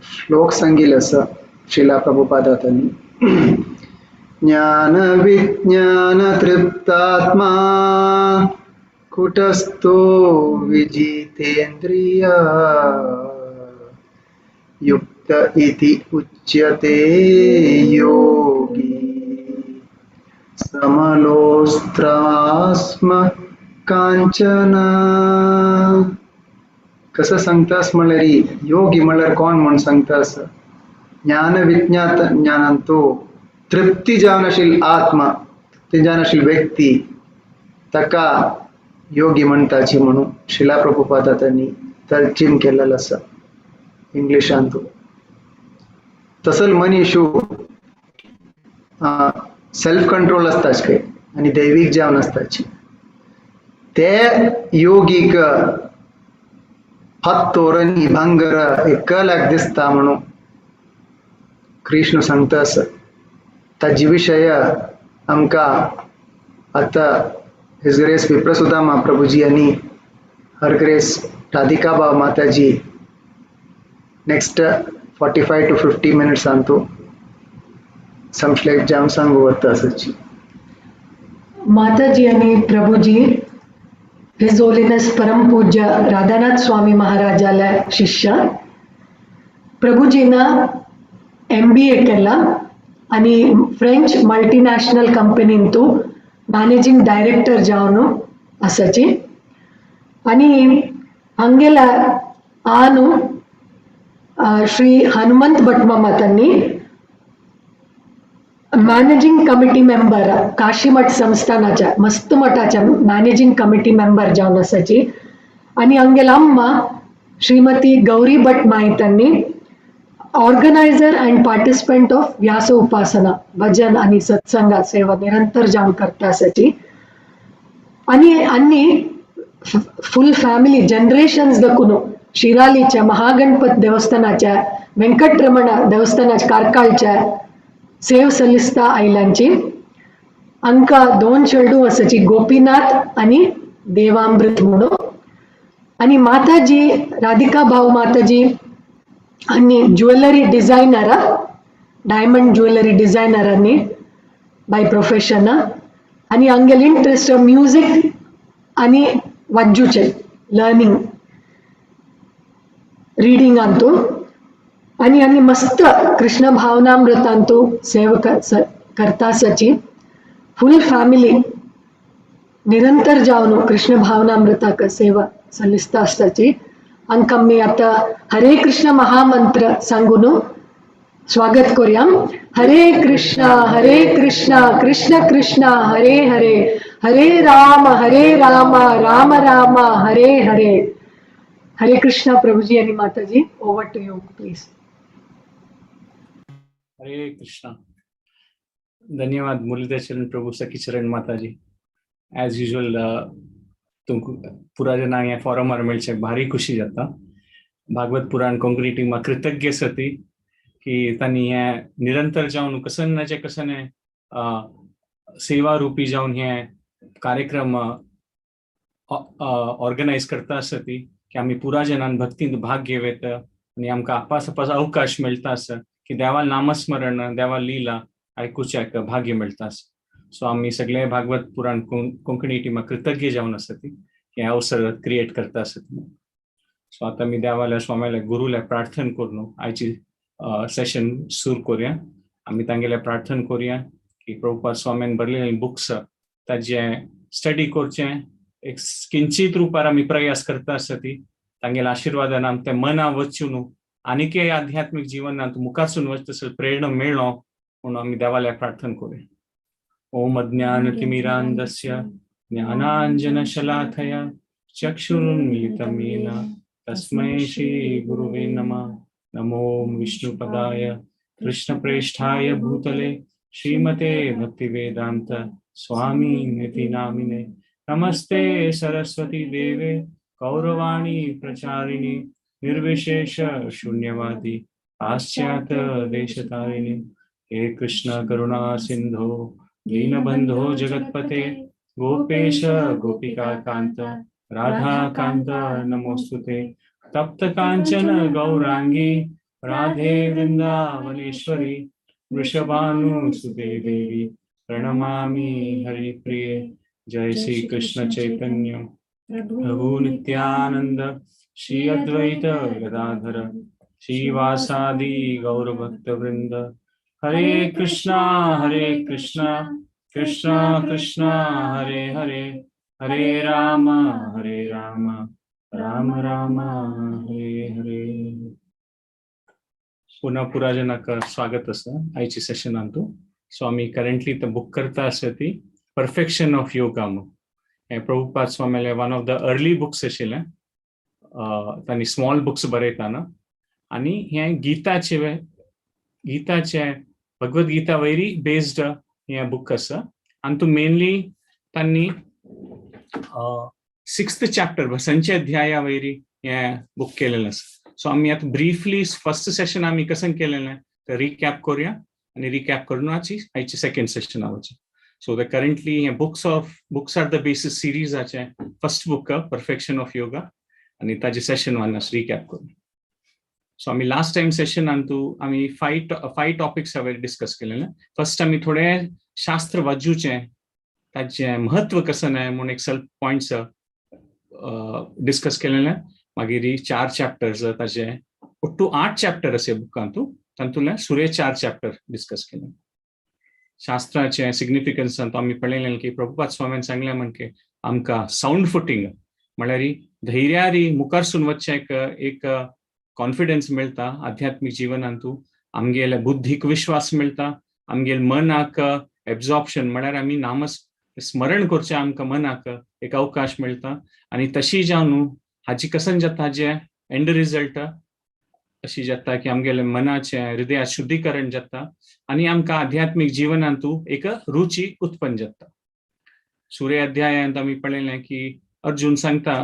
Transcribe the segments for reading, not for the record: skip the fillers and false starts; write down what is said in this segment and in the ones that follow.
श्लोक सांगिल्लो आसा श्रीला प्रभुपादा तांणी. ज्ञान विज्ञान तृप्तात्मा कुटस्थो विजितेन्द्रिय युक्त इति उच्यते योगी समलोस्त्रमास्म कांचन. कसं सांगतास म्हणल्यार योगी म्हणल्यार कोण म्हूण सांगतास? ज्ञान विज्ञात ज्ञानान तो तृप्ती जावन आशिल्ली आत्मा, तृप्ती जावन आशिल्ली व्यक्ती ताका योगी म्हणटाची म्हणून श्रीला प्रभुपादा त्यांनी तर्जीम केलेलो आसा इंग्लिशांत. तसल मनीशू सेल्फ कंट्रोल आसताच काय आनी दैवीक जावन आसताची. ते योगीक फात्तोर आनी भांगर एकल्याक दिसता म्हणून कृष्ण सांगता आसा. ताजी विशय आमकां आतां his grace विप्रसुदामा प्रभुजी आनी हर ग्रेस राधिका भाव माताजी नेक्स्ट 45 टू 50 मिनिट्सांतू संश्लेष जावन सांगू वता आसाची. माताजी आणि प्रभुजी his holiness परमपूज्य राधानाथ स्वामी महाराजाला शिष्य. प्रभुजीना एमबीए केला आणि फ्रेंच मल्टीनॅशनल कंपनींतू मॅनेजिंग डायरेक्टर जावन आसाची. आणि हांगेला आनु श्री हनुमंत भट मातांनी मॅनेजिंग कमिटी मेंबर काशीमठ संस्थानाच्या मस्त मठाच्या मॅनेजिंग कमिटी मेंबर जावन आसाची. आणि हांगेला अम्मा श्रीमती गौरी भट मायतांनी ऑर्गनायझर अँड पार्टिसिपंट ऑफ व्यास उपासना भजन आणि सत्संगा सेवा निरंतर जावन करता आसाची. आणि आनी फुल फॅमिली जनरेशन्स दकून शिरालीच्या महागणपत देवस्थानाच्या व्यंकटरमण देवस्थानाच्या कारकाळच्या सेव सल्लिसता आयलांची. हांकां दोन चेडूं आसाची, गोपीनाथ आनी देवामृत म्हणून. आनी माताजी राधिका भाव माताजी आनी ज्वेलरी डिझायनर, डायमंड ज्वेलरी डिझायनरांनी बाय प्रोफेशन. आनी हांगेले इंट्रस्ट म्युजीक आनी वाज्जुचें लर्निंग रिडिंगांतू. आनी आनी मस्त कृष्ण भावनामृतांतू सेवा करता आसाची. फुल फॅमिली निरंतर जावन कृष्ण भावनामृताक सेवा सल्लिसता आसताची. हांकां आमी आतां हरे कृष्ण महामंत्र सांगून स्वागत करूया. हरे कृष्ण हरे कृष्ण कृष्ण कृष्ण हरे हरे, हरे राम हरे राम राम राम हरे हरे. हरे कृष्ण प्रभुजी आणि माताजी, over to you please. Hare Krishna. धन्यवाद मुरलीधर चरण प्रभु, सखी चरण माताजी. ॲज युजल तुमकां पुरा जणांक ह्या फॉरमार मेळच्याक भारी खुशी जाता. भागवत पुराण कोंकणी टिमा कृतज्ञ आसा की तांणी हें निरंतर जावन कसनाचे कसने सेवा रुपी जावन हे कार्यक्रम ऑर्गनायज करता आसा ती की आमी पुरा जणान भक्तींत भाग घेवं आनी आमकां आपास आपास अवकाश मेळटा आसा की देवा नामस्मरण, देवा लीला आयकुच्याक भाग्य मेळटा. सो आमी सगळे भागवत पुराण कोंकणी टिमा कृतज्ञ जावन आसा ती हे अवसर क्रिएट करता आसा ती. सो आतां आमी देवाल्या, स्वाम्याल्या, गुरुल्या प्रार्थना करून आयची सेशन सुरू करूया. आमी तांगेले प्रार्थना करूया की प्रभुपाद स्वाम्यान बरयलेले बुक्स ताजे स्टडी करचें एक किंचित रुपार आमी प्रयास करता आसा ती. तांगेल्या आशिर्वादान आमकां मना वचून आनीकय आध्यात्मीक जिवनांत मुखासून वचतसर प्रेरणा मेळ्ळो म्हणून आमी देवाल्या प्रार्थना करूया. ओम अज्ञानतिमिरान्धस्य ज्ञानाञ्जनशलाकया चक्षुरुन्मीलितं येन तस्मै श्रीगुरुवे नमः. नमो विष्णुपदाय कृष्णप्रेष्ठाय भूतले श्रीमते भक्तिवेदान्त स्वामी नामिने. नमस्ते सरस्वती देवे गौरवाणी प्रचारिणी निर्विशेष शून्यवादी पाश्चात्य देशतारिणी. हे कृष्ण करुणा सिंधो दीनबंधो जगत्पते गोपेश गोपिका कांत राधा कांत नमोस्तुते. तप्त कांचन गौरांगी. राधे वृंदावनेश्वरी, वृषभानुसुते देवी, प्रणमामि हरिप्रिये। जय श्री कृष्ण चैतन्य प्रभु नित्यानंद, श्री अद्वैत गदाधर श्रीवासादि गौर वृंद। हरे कृष्णा कृष्णा कृष्णा कृष्णा हरे हरे, हरे राम हरे राम राम राम हरे हरे। पुन्हा पुराजनाक स्वागत आसा आयच्या सेशनांतू। सो आमी करंटली ते बुक करता आसा ती परफेक्शन ऑफ योगा म्हणून। हें Prabhupada स्वामीले one of the early books आशिल्लें। तांणी स्मॉल बुक्स बरयताना आनी हें गीताचे गीताचे भगवत गीता वयरी बेस्ड हें बुक आसा। आनी तूं मेनली तांणी सिक्स्थ चॅप्टर, संचे अध्याया वयरी हें बुक केलेलें आसा। सो आमी आतां ब्रीफली फर्स्ट सेशन आमी कशें केलेलें ते रिकॅप करुया आनी रिकॅप करून आयची सेकंड सेशन वचूं। So the currently hey books of books are the basis सिरीजाचे first book perfection of yoga आनी ताजे सेशन वन रिकॅप करूं। सो आमी लास्ट टायम सेशनांतू आमी फायव टॉपिक्स हांवें डिस्कस केलेले। फर्स्ट आमी थोडे शास्त्र वाचूचे, ताचें म्हत्व कसं न्हय म्हूण एक सेल्फ पॉयंट्स डिस्कस केलेले। मागीर चार चॅप्टर्स ताचे, ಒಟ್ಟು आठ चॅप्टर आसा बुकांतू, तातूंतले सुरे चार चॅप्टर डिस्कस केले। शास्त्राचे सिग्निफिकन्स आमी पळयलें की प्रभुपाद स्वामीन सांगलें म्हण की आमकां सावंड फुटींग, म्हळ्यार धैर्यारी मुखारसून वचचें एक कॉन्फिडन्स मेळटा। आध्यात्मीक जिवनांतू आमगेले बुद्धीक विश्वास मेळटा, आमगेले मनाक एब्झॉर्प्शन, म्हळ्यार आमी नामस स्मरण करचें आमकां मनाक एक अवकाश मेळटा। आनी तशी जावन हाजी कसन जाता, हाजे एंड रिजल्ट अशी जाता की आमगेले मनाचें हृदया शुद्धीकरण जाता आनी आमकां आध्यात्मीक जिवनांतू एक रुची उत्पन्न जाता। सूर्य अध्यायांत आमी पळयलें की अर्जुन सांगता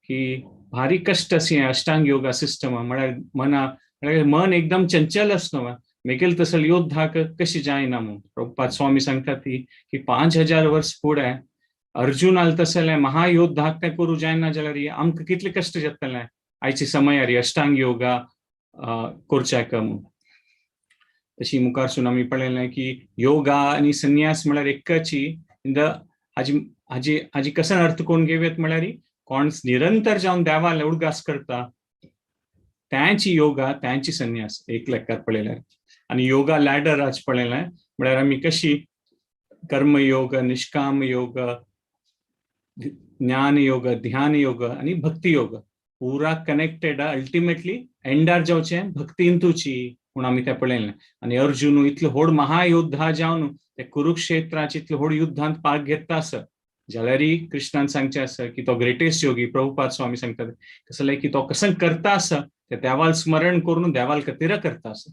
की भारी कश्ट अशी अष्टांग योगा सिस्टम, म्हळ्यार मना म्हळ्यार मन एकदम चंचल आसता, मेगेल तसल योद्धाक कशी जायना म्हूण। प्रभुपाद स्वामी सांगता ती की 5000 वर्स फुडें अर्जुनाल तसलें महायोद्धाक तें करूं जायना जाल्यार आमकां कितले कश्ट जातले आयचे समयार अष्टांग योगा करच्याक म्हूण। तशी मुखारसून आमी पळयलें की योगा आनी संन्यास म्हळ्यार एकची इन the हाजी हाजी हाजी कसो अर्थ कोण घेवयेत, म्हळ्यार कोण निरंतर जावन देवाले उडगास करता त्यांची योगा, त्यांची संन्यास एक लेखार पळयल्यार। आनी योगा लॅडर आज पळयलें, म्हळ्यार आमी कशी कर्मयोग, निष्काम योग, ज्ञान योग, ध्यान योग आनी भक्ती योग पुरा कनेक्टेड, अल्टिमेटली एंडार जावचें भक्तींतूची म्हूण आमी तें पळयलें। आनी अर्जुन इतलो व्हड महायोद्धा जावन ते कुरुक्षेत्राचे इतले व्हड युद्धांत भाग घेता आसा जाल्यारय कृष्णान सांगचें आसा की तो ग्रेटेस्ट योगी। प्रभुपाद स्वामी सांगतात कसलें की तो कसं करता आसा ते देवाल स्मरण करून देवाल खातीर करता आसा।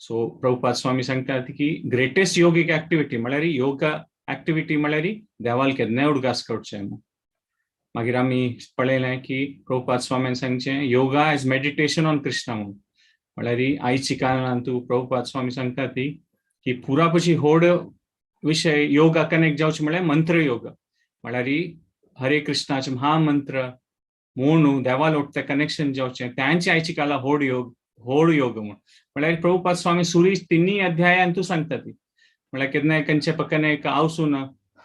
सो प्रभुपाद स्वामी सांगतात की ग्रेटेस्ट योगीक एक्टिविटी म्हळ्यार योगा एक्टिविटी म्हळ्यार देवाल केन्नाय उडगास करचें म्हूण। मागीर आमी पळयलें की प्रभुपाद स्वामीन सांगचें yoga is meditation on Krishna म्हूण। म्हळ्यार आयची कारणान तूं प्रभुपाद स्वामी सांगता ती की पुरा पशी व्हड विशय योगा कनेक्ट जावचे म्हळ्यार मंत्र योग, म्हळ्यार हरे कृष्णाचे महामंत्र म्हणून देवाल ते कनेक्शन जावचें त्यांचे आयची काला व्हड योग, व्हड योग म्हूण। म्हळ्यार प्रभुपाद स्वामी सुरी तिन्ही अध्यायान तूं सांगता ती, म्हळ्यार केन्नाय खंयचे पकने एक आवसून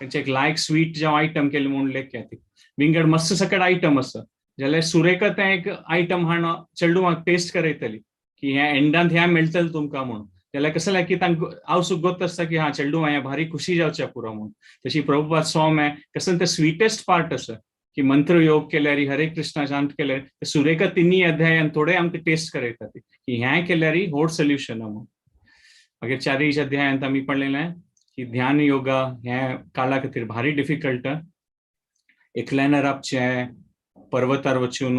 खंयचे एक लायक स्वीट जावं आयटम केले म्हूण लेख्या ती विंगड मस्त सकट आयटम आसा जाल्यार सुरेका तें एक आयटम हाण चेडवांक टेस्ट करयतली की ह्या एंडांत ह्या मेळटलें तुमकां म्हूण। जाल्यार कसं की तांकां आवसूक गोत आसता की हा चेडवां हें भारी खुशी जावचें पुरो म्हूण। तशी प्रभुपाद स्वामी कसं तें स्वीटेस्ट पार्ट आसा की मंत्र योग केल्यार, हरे कृष्णा चांट केल्यार सुरेका तिन्ही अध्यायान थोडे आमकां टेस्ट करयता ती की हें केल्यार व्हड सोल्युशन म्हूण। मागीर चारीय अध्यायांत आमी पळयलें की ध्यान योगा हें काळा खातीर भारी डिफिकल्ट, एकल्यान राबचें पर्वतार वचून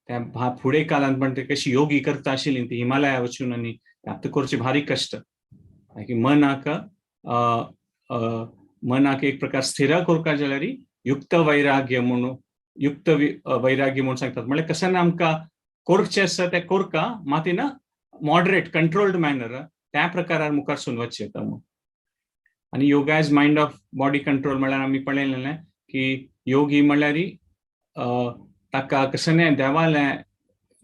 त्या फुडें काळांत पण ते कशी योगी करता आशिल्ली ती हिमालया वचून आनी आतां करची भारी कश्ट की मनाक मनाक एक प्रकार स्थिर करपा जाल्यार युक्त वैराग्य म्हणून, युक्त वैराग्य म्हणून सांगतात, म्हळ्यार कशें ना आमकां करचें आसा तें करका मात इन मॉडरेट कंट्रोल्ड मॅनर त्या प्रकारार मुखार सून वचचें येता म्हूण। आनी yoga is mind of body control, म्हळ्यार आमी पळयलें की योगी म्हळ्यार ताका कशें देवालें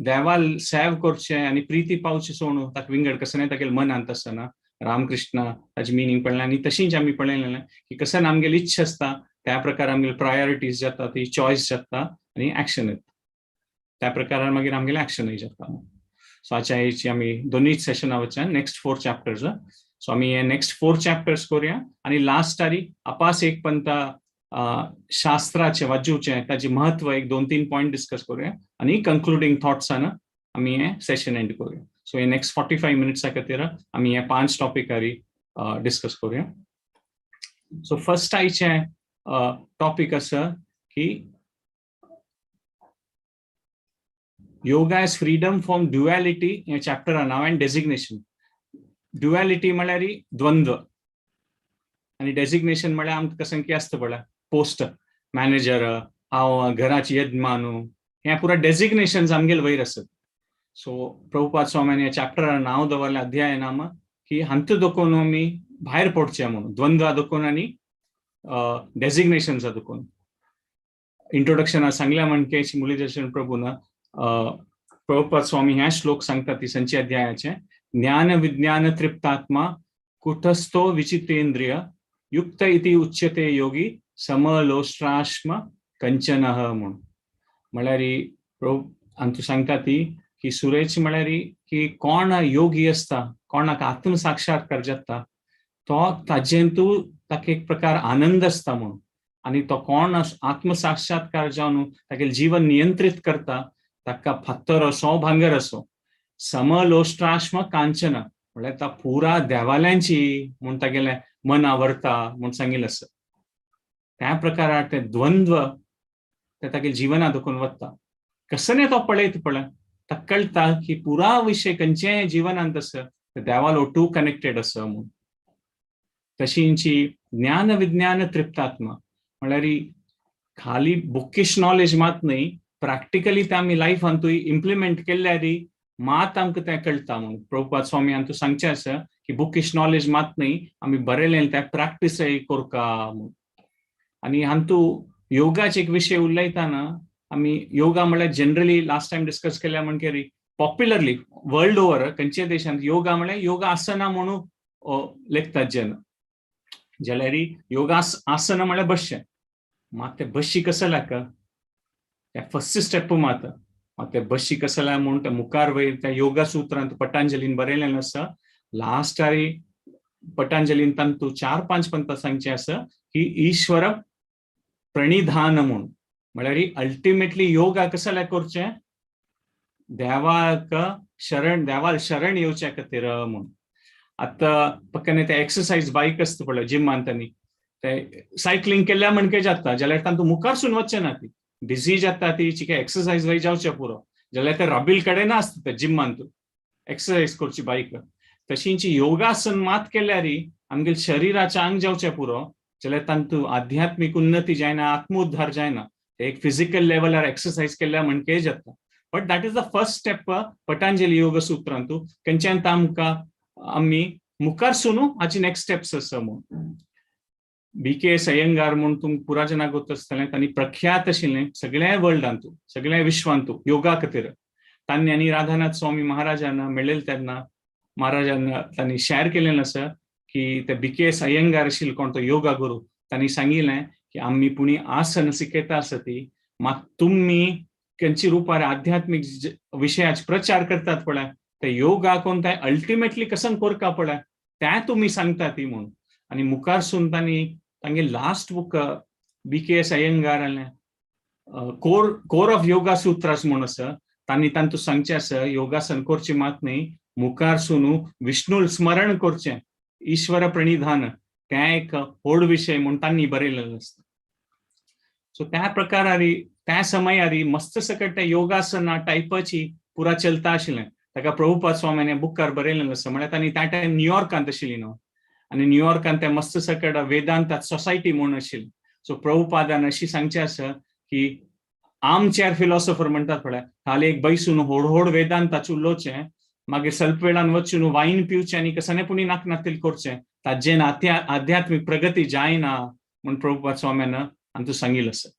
देवाल सेव करचें आनी प्रिती पावचें सोडून ताका विंगड कसं तागेले मनांत आसना. रामकृष्ण ताजें मिनींग पळयलें आनी तशींच आमी पळयलें की कसं आमगेली इच्छा आसता त्या प्रकार आमगेले प्रायोरिटीज जाता, ती चॉयस जाता आनी एक्शन येता, त्या प्रकारान मागीर आमगेलें एक्शनूय जाता. सो आयच्या हेची आमी दोनूय सेशना वचन नेक्स्ट 4 चॅप्टर्स. सो आमी हे नेक्स्ट 4 चॅप्टर्स करूया आनी लास्ट तारीख आपास एक पंता शास्त्राचे वाजूचे ताजे महत्व एक 2-3 पॉयंट डिस्कस करूया आनी कंक्लुडींग थॉट्सान आमी हे सेशन एंड करूया. सो हे नेक्स्ट 45 मिनिट्सा खातीर आमी हे 5 टॉपिकारी डिस्कस करूया. सो फर्स्ट आयचे टॉपिक आसा की yoga as freedom from duality ह्या चॅप्टरा नांव अँड डेजिग्नेशन. ड्युएलिटी म्हळ्यार द्वंद्व आनी डेजिग्नेशन म्हळ्यार आमकां कशें की आसता पळय पोस्ट मॅनेजर, हांव घराची यजमानू, हें पुरा डेजिग्नेशन आमगेले वयर आसत. सो प्रभुपाद स्वाम्यान ह्या चॅप्टरा नांव दवरलें अध्याय नाम की हांतू दोकोन आमी भायर पडचें म्हणून, द्वंद्वा दोकोन आनी डेजिग्नेशन्सा दोकोन. इंट्रोडक्शना सांगल्या म्हणके मुरलीदर्शन प्रभून प्रभुपाद स्वामी ह्या श्लोक सांगता ती संची अध्यायाचे, ज्ञान विज्ञान तृप्तात्मा कुटस्थो विचितेंद्रिय युक्त इति उच्यते योगी समलोष्ट्राश्म कंचनः म्हणून. म्हळ्यार प्रभु हांतू सांगता ती की सुरेश म्हळ्यार की कोण योगी आसता, कोणाक आत्मसाक्षात्कार जाता तो ताजेंतू ताका एक प्रकार आनंद आसता म्हणून, आनी तो कोण आत्मसाक्षात्कार जावन तागेलें जीवन नियंत्रीत करता ताका फातर असो भांगर असो समलोष्ट्राश्म कांचन म्हळ्यार ता पुरा देवाल्यांची म्हूण तागेलें मन आवरता म्हूण सांगिल्लें आसा. त्या प्रकारार ते द्वंद्व ते तागेले जिवना दुखून वता. कसने तो पळयत पळय ताका कळटा की पुरा विशय खंयचेय जिवनांत आसा ते देवालो टू कनेक्टेड आसा म्हूण. तशींची ज्ञान विज्ञान तृप्तात्मा म्हळ्यार खाली बुकीश नॉलेज मात न्हय, प्रॅक्टिकली ते आमी लायफांतूय इम्प्लिमेंट केल्यार मात आमकां तें कळटा म्हणून. प्रभुपाद स्वामी हांतू सांगचें आसा की बुकीश नॉलेज मात न्हय, आमी बरयलें तें प्रॅक्टीसय करका म्हणून. आनी हांतू योगाचे एक विशय उलयतना आमी योगा म्हळ्यार जनरली लास्ट टायम डिस्कस केल्या म्हणकेरी पॉप्युलरली वर्ल्ड ओवर खंयच्याय देशांत योगा म्हळ्यार योगा आसना म्हणून लेखतात जन, जाल्यार योगा आसना म्हळ्यार बसचें, मात ते बशी कसं लाका त्या फर्स्ट स्टेप मात मात ते बशी कसं लाय म्हूण त्या मुखार वयर त्या योगा सुत्रांत पतंजलीन बरयलें आसा. लास्टारी पतंजलीन तांतू 4-5 पंता सांगचें आसा की ईश्वर प्रणिधान म्हूण, म्हळ्यार अल्टिमेटली योगा कसं लाय करचें देवाक शरण, देवाल शरण येवच्या खातीर म्हूण. आतां पक्काने ते एक्सरसाइज बायक आसता पळय जिमान तांणी ते सायकलिंग केल्या म्हणके जाता, जाल्यार तांतू मुखारसून वचचें ना, ती बिझी जाता ती चिके एक्सरसाइज वय जावचें पुरो, जाल्यार ते रबील कडेन आसता ते जिमान तूं एक्सरसाइज करची बायक. तशींची योगासन मात केल्यार आमगेले शरिराचे आंग जावचें पुरो, जाल्यार तांतू आध्यात्मीक उन्नती जायना, आत्मोद्धार जायना. एक फिजिकल लेवलार एक्सरसाइज केल्या म्हणके जाता. But that is the first step Patanjali Yoga सुत्रांतू खंयच्यान आमकां आमी मुखार सुनू हाची नेक्स्ट स्टेप्स आसा म्हूण. बी के एस अय्यंगार म्हूण तुमकां पुरा जनाक गोत आसतलें, तांणी प्रख्यात आशिल्लें सगळ्या वर्ल्डांतू, सगळ्या विश्वांतू योगा खातीर. तांणी आनी राधानाथ स्वामी महाराजान मेळ्ळेले तेन्ना महाराजान तांणी शेअर केलें आसा की ते बी के एस अय्यंगार आशिल्ले कोण तो योगा गुरू, तांणी सांगिल्लें की आमी पुणी आसन शिकयता आसा ती, मात तुमी खंयची रुपार आध्यात्मीक विशयाचे प्रचार करतात पळय ते योगा कोण ते अल्टिमेटली कसं करका पळय ते तुमी सांगता ती म्हूण. आनी मुखारसून तांणी तांगे last book B K S Iyengar core of Yoga Sutras म्हूण आसा, तांणी तांतू सांगचें आसा योगासन करचें मात न्हय, मुखारसून विष्णू स्मरण करचें, ईश्वर प्रणिधान, तें एक व्हड विशय म्हूण तांणी बरयलेलें आसता. सो त्या प्रकारारी त्या समयारी मस्त सकट त्या योगासना टायपाची पुरा चलता आशिल्लें. ताका प्रभुपाद स्वाम्यान बुकार बरयलें आसा, म्हळ्यार तांणी त्या टायम न्यूयॉर्कांत आशिल्ली न्हू, आनी न्यूयॉर्कांत ते मस्त सकट वेदांतात सोसायटी म्हूण आशिल्ली. सो प्रभुपादान अशी सांगचें आसा की आर्म चेअर फिलॉसॉफर म्हणटात पळय, खाली एक बैसून होड होड वेदांताचे उलोवचें, मागीर स्वल्प वेळान वचून वायन पिवचें आनी कसने पुणी नाक नातील करचें, ताजेन आध्यात्मीक प्रगती जायना म्हूण प्रभुपाद स्वाम्यान आमकां सांगिल्लें आसा.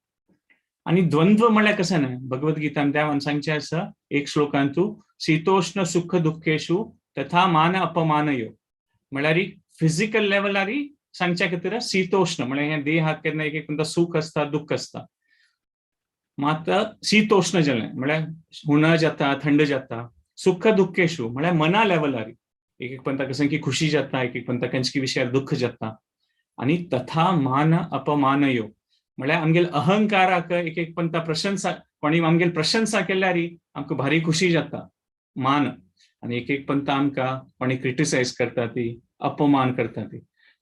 आनी द्वंद्व म्हणल्यार कशें न्हय, भगवद्गीतान देवान सांगचें आसा एक श्लोकान, तूं शीतोष्ण सुख दुःखेषु तथा मान अपमानयो. म्हळ्यार फिजिकल लेवलार सांगच्या खातीर शीतोष्ण म्हळ्यार हें देहाक केन्ना एक एकदा सुख आसता दुःख आसता, मात शीतोष्ण जालें म्हळ्यार हुना जाता थंड जाता. सुख दुःखेषु म्हळ्यार मना लेवलार एक एक पंता कसं की खुशी जाता, एक एक पंता कंचकी विशयार दुःख जाता. आनी तथा मान अपमानयो म्हळ्यार आमगेल अहंकाराक एक एक पंता प्रशंसा, कोणी आमगेल प्रशंसा केल्यार आमकां भारी खुशी जाता मान, आनी एक एक पंता आमकां कोणी क्रिटिसायज करता ती अपमान करता ती.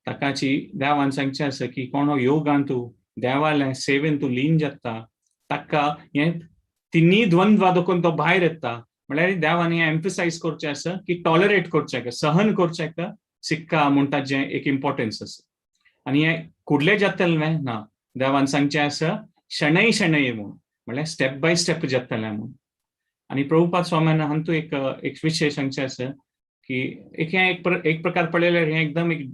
ताकाची देवान सांगचें आसा की कोण योगान तूं देवाले सेवेन तूं लीन जाता ताका हें तिन्ही द्वंद्वा दोकून तो भायर येता. म्हळ्यार देवान हें एम्फसायज करचें आसा की टॉलरेट करचें, सहन करचें सिक्का म्हणटा जें एक इम्पॉर्टन्स आसा. आनी हें कुडलें जातलें न्हय ना, देवान सांगचें आसा शणै शणै म्हूण, म्हळ्यार स्टेप बाय स्टेप जातलें म्हूण. आनी प्रभुपाद स्वाम्यान हातूंत एक एक विशय सांगचें आसा की एक हें एक प्रकार पळयल्यार हें एकदम एक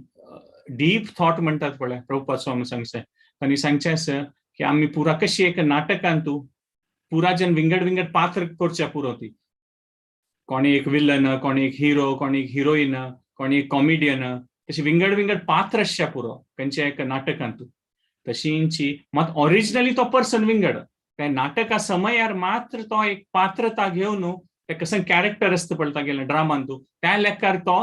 डीप थॉट म्हणटात पळय प्रभुपाद स्वामी सांगचें. तांणी सांगचें आसा की आमी पुरा कशी एक नाटकांतू पुरा जन विंगड विंगड पात्र करच्या पुरो ती, कोणी एक विलन, कोणी एक हिरो, कोणी एक हिरोईन, कोणी एक कॉमेडियन, तशी विंगड विंगड पात्र आसच्या पुरो खंयच्या एका नाटकांतू. तशींची मात ओरिजिनली तो पर्सन विंगड, त्या नाटका समयार मात्र तो एक पात्रता घेवन ते कसं कॅरेक्टर आसता पळय तागेल्या ड्रामांतू त्या लेखार तो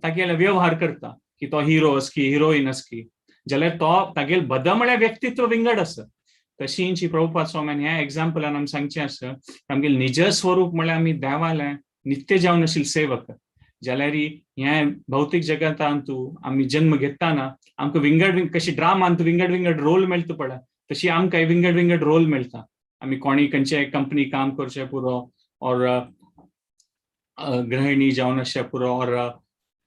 तागेले व्यवहार करता की तो हिरो असकी हिरोईन असकी, जाल्यार तो तागेल बद म्हळ्यार व्यक्तित्व विंगड आसा. तशींची प्रभुपाद स्वाम्यान ह्या एग्जाम्पलान आमी सांगचें आसा आमगेले निज स्वरूप म्हळ्यार आमी देवालें नित्य जावन आशिल्ले सेवक, जाल्यार ह्या भौतीक जगतांतू आमी जन्म घेताना आमकां विंगड विंगड कशी ड्रामांत विंगड विंगड रोल मेळटा पळय तशी आमकां विंगड विंगड रोल मेळटा. आमी कोणी खंयचे कंपनी काम करचें पुरो और गृहिणी जावन आसचें पुरो और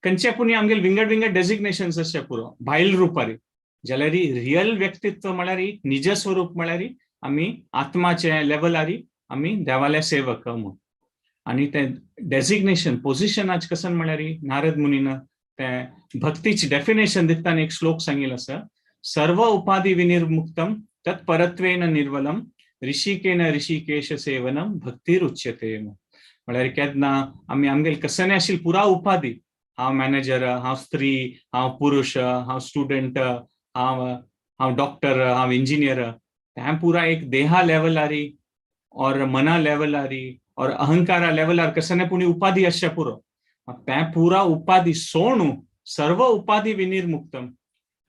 खंयचे पुणी आमगेले विंगड विंगड डेजिग्नेशन्स आसचें पुरो भायल रुपारी, जाल्यार रियल व्यक्तित्व म्हळ्यार निज स्वरूप म्हळ्यार आमी आत्माचे लेवलार आमी देवाले सेवक म्हूण. आनी तें डेजिग्नेशन पोजिशनाच कसन म्हळ्यार नारद मुनीन तें भक्तीची डेफिनेशन दितना एक श्लोक सांगिल्लो आसा, सर्व उपाधी विनिर्मुक्तम तत्परत्वेन निर्वलम ऋषिकेन ऋषिकेश सेवनम भक्तीर उच्यते. म्हळ्यार केन्ना आमी आमगेले कसने आशिल्ली पुरा उपाधी, हांव मॅनेजर, हांव स्त्री, हांव पुरुष, हांव स्टुडंट, हांव डॉक्टर, हांव इंजिनियर, तें पुरा एक देहा लेवलारी और मना लेवलारी और अहंकारा लेवलार कसने पुणी उपाधी आसच्या पुरो, तें पुरा उपाधी सोणू सर्व उपाधी विनिर्मुक्तम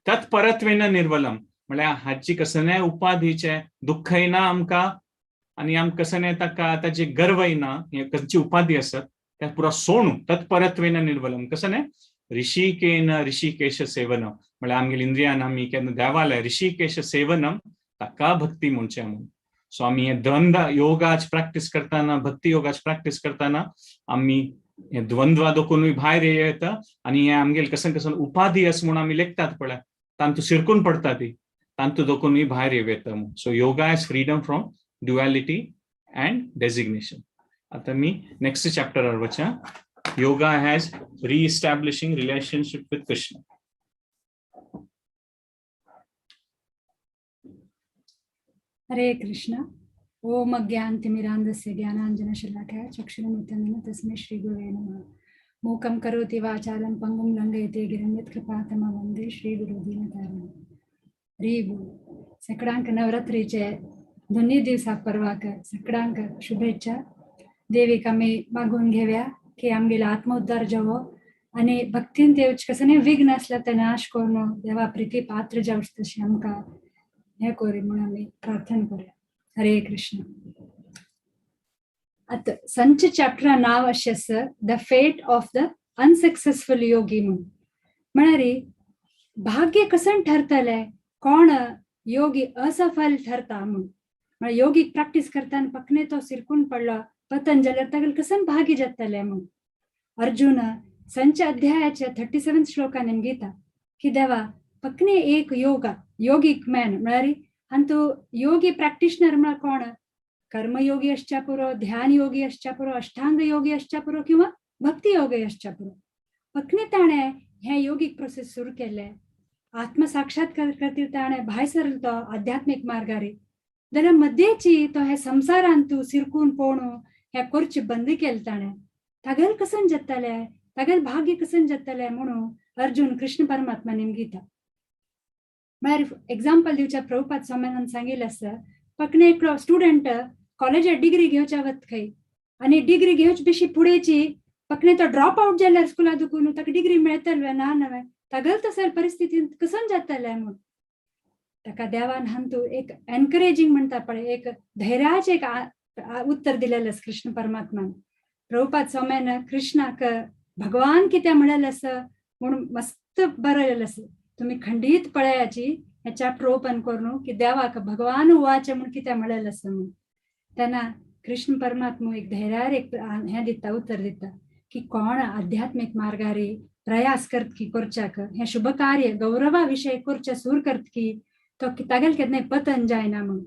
तत्परत्वेन निर्वलम. म्हळ्यार हाची कसने उपाधीचें दुःखय ना आमकां आनी आमकां कसने ताका ताजे गर्वय ना, हे खंयची उपाधी आसत त्या पुरा सोणू तत्परत्वेन निर्वलम. कसने ऋषिकेन ऋषिकेश सेवनम, म्हळ्यार आमगेले इंद्रियान आमी केन्ना देवाले ऋषिकेश सेवनम ताका भक्ती म्हणचें म्हूण. सो आमी हे द्वंद्व योगाच प्रॅक्टीस करतना, भक्ती योगाच प्रॅक्टीस करतना आमी हे द्वंद्वा दोकूनय भायर येता आनी हे आमगेले कसन कसन उपाधी आसा म्हूण आमी लेखतात पळय तांतू शिरकून पडटा ती, तांतू दोकूनय भायर येता म्हूण. So yoga is freedom from duality and designation. आतां मी नेक्स्ट चॅप्टरार वचा, yoga has reestablishing relationship with Krishna. Hare Krishna. Om अज्ञानतिमिरान्धस्य ज्ञानाञ्जनशलाकया चक्षुरुन्मीलितं तस्मै श्रीगुरवे नमः. मूकं करोति वाचालं पंगुं लंघयते गिरिं यत्कृपातमहं वंदे श्रीगुरुदीनतारणं. हरि बोल. सकडांक नवरात्रीचे दोन्ही दिवसा पर्वाक सकडांक शुभेच्छा. देवीक आमी मागून घेव्या की आमगेलो आत्मोद्धार जावो आनी भक्तीन देवच कसं विघ्न आसल्यार ते नाश करून देवा प्रिती पात्र जावचे तशें आमकां हें करी म्हणून आमी प्रार्थना करूया. हरे कृष्ण. आतां संच चॅप्टरा नांव अशें आसा, the fate of the unsuccessful yogi म्हूण. म्हळ्यार भाग्य कसन ठरतलें कोण योगी असफल ठरता म्हूण. म्हळ्यार योगीक प्रॅक्टीस करता आनी पकने तो सिरकून पडलो पतन जाल्यार तागेलें कसन भाग्य जातलें म्हूण. अर्जुन संच अध्यायाच्या 37 श्लोकान गीता की देवा पकने एक योगा योगीक मॅन म्हळ्यार अंतू योगी प्रॅक्टिशनर म्हळ्यार कोण, कर्मयोगी असच्या पुरो, ध्यान योगी असच्या पुरो, अष्टांग योगी असच्या पुरो किंवा भक्ती योगी असच्या पुरो. पकने ताणें हें योगीक प्रोसेस सुरू केलें, आत्मसाक्षात्कार खातीर ताणें भायर सरलो तो आध्यात्मीक मार्गारी. जाल्यार मध्येची तो हे संवसारान तूं सिरकून पोणू हे करचे बंद केले ताणें, तागेल कसन जातले, तागेल भाग्य कसन जातले म्हणून अर्जुन कृष्ण परमात्मा निमगिता. म्हळ्यार एग्जाम्पल दिवच्या प्रभुपाद स्वाम्यान सांगिल्लें आसा, पकणे एकलो स्टुडंट कॉलेजात डिग्री घेवच्या वत खंय आनी डिग्री घेवचे बेशी फुडेची पकणे तो ड्रॉप आवट जाल्यार स्कुला दुकून ताका डिग्री मेळतले ना नवें, तागेल तसल्या परिस्थितींत कसन जातलें म्हूण ताका देवान हांतू एक एनकरेजींग म्हणटा पळय, एक धैर्याचें एक उत्तर दिलेलें आसा कृष्ण परमात्मान. प्रभुपाद स्वाम्यान कृष्णाक भगवान कितें म्हणलें आसा म्हूण मस्त बरयलें आसा. तुमी खंडीत पळयाची हे चॅप्टर ओपन करून की देवाक भगवान उवाचे म्हूण कितें म्हणलें आसा म्हूण. तेन्ना कृष्ण परमात्मा एक धैर्यार एक हें दिता, उत्तर दिता की कोण आध्यात्मीक मार्गारी प्रयास करत की करच्याक हें शुभ कार्य गौरवा विशय करचे सूर करत की तो तागेल केन्नाय पतन जायना म्हूण.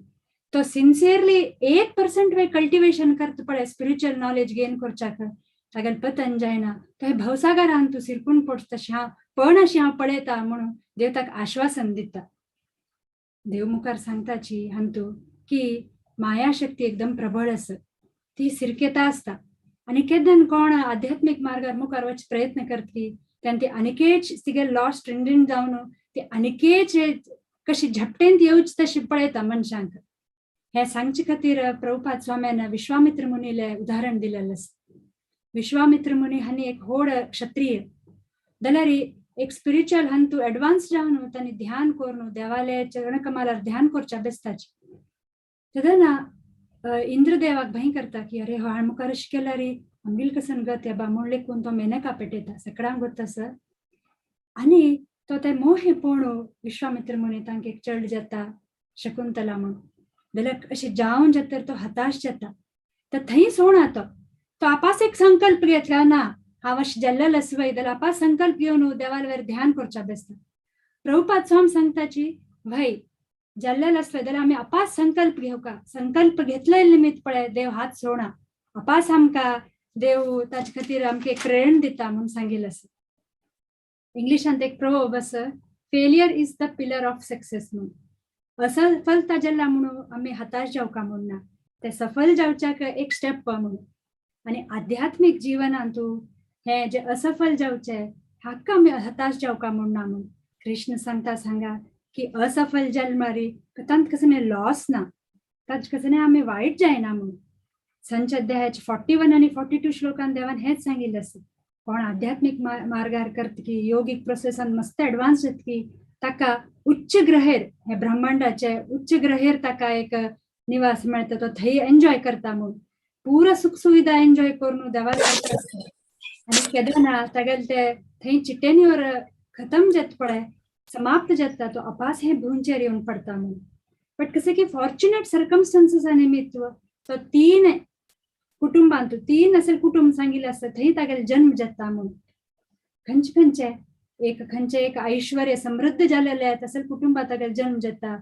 तो सिन्सियरली 1% वे कल्टिवेशन करत पळय स्पिरिच्युअल नॉलेज गेन करच्याक तागेल पतन जायना, तो हे भवसागरान तूं सिरकून पडटा तशें हांव पण अशें हांव पळयता म्हणून देव ताका आश्वासन दिता. देव मुखार सांगताची हांतू की माया शक्ती एकदम प्रबळ आसा, ती सिरकेता आसता आनी केन्ना कोण आध्यात्मीक मार्गार मुखार वच प्रयत्न करतली तेन्ना ती आनिकेच तिगे लॉ स्ट्रिंजंट जावन ती आनिकेच कशी झपटेंत येवची तशी पळयता मनशांक. हे सांगचे खातीर प्रभुपाद स्वाम्यान विश्वामित्र मुनीले उदाहरण दिलेलें आसा. विश्वामित्र मुनी हांणी एक व्हड क्षत्रिय जाल्यार एक स्पिरिच्युअल हांतू एडवान्स जावन तांणी ध्यान करून देवाले चरणकमलार ध्यान करच्या बेसताचे. तेन्ना इंद्रदेवाक भंय करता की अरे हो मुखार अशें केल्यार आमगेली कसन गत बा म्हूण लेखून तो मेनका पेटयता सगळ्यांक गोत आसा. आनी तो ते मोहे पळोवन विश्वामित्र मुनी तांकां एक चेड जाता शकुंतला म्हूण, जाल्यार अशें जावन जाता तो हताश जाता. तर थंय सोडा तो तो आपास एक संकल्प घेतला ना हांव अशें जाल्लें आसा वय जाल्यार आपास संकल्प घेवन देवाल ध्यान करच्या बेसता. प्रभुपाद स्वामी सांगताची भाई जाल्लें आसलें जाल्यार आमी आपास संकल्प घेवका, संकल्प घेतले निमित्त पळय देव हात सोडा, आपास आमकां देव ताचे खातीर आमकां एक प्रेरणा दिता म्हूण सांगिल्लें आसा. इंग्लिशांत एक प्रोवर्ब आसा, failure is the pillar of success म्हूण. असफलता जाल्या म्हणून आमी हताश जावका म्हूण ना, ते सफल जावच्याक एक स्टेप म्हणून. आनी आध्यात्मीक जिवनांतू हे जे असफल जावचे हाका आमी हताश जावका म्हूण ना म्हूण कृष्ण सांगता सांगा की असफल जाल मारी तांत कसं लॉस ना, ताचे कसं आमी वायट जायना म्हूण. संच अध्यायाचे 41 आनी 42 श्लोकान देवान हेच सांगिल्लें आसा. कोण आध्यात्मीक मार्गार करत की योगीक प्रोसेसान मस्त एडवान्स जात की ताका उच्च ग्रहेर हे ब्रह्मांडाचे उच्च ग्रहेर ताका एक निवास मेळटा, तो थंय एन्जॉय करता म्हूण पुरा सुख सुविधा एन्जॉय करून देवाक करता. आनी केन्ना तागेले ते थंय चिटेनीवर खतम जात पळय, समाप्त जाता, तो अपास हे भूंयचेर येवन पडता म्हूण. बट कशें की फॉर्च्युनेट सर्कमस्टन्सीसा निमित्त तो 3 कुटुंबांत 3 असेल कुटुंब सांगिल्लें आसता थंय तागेले जन्म जाता म्हूण. खंयचे खंयचे एक खंयचे एक ऐश्वर्य समृद्ध जालेले तसेल कुटुंबात तागेले जन्म जाता,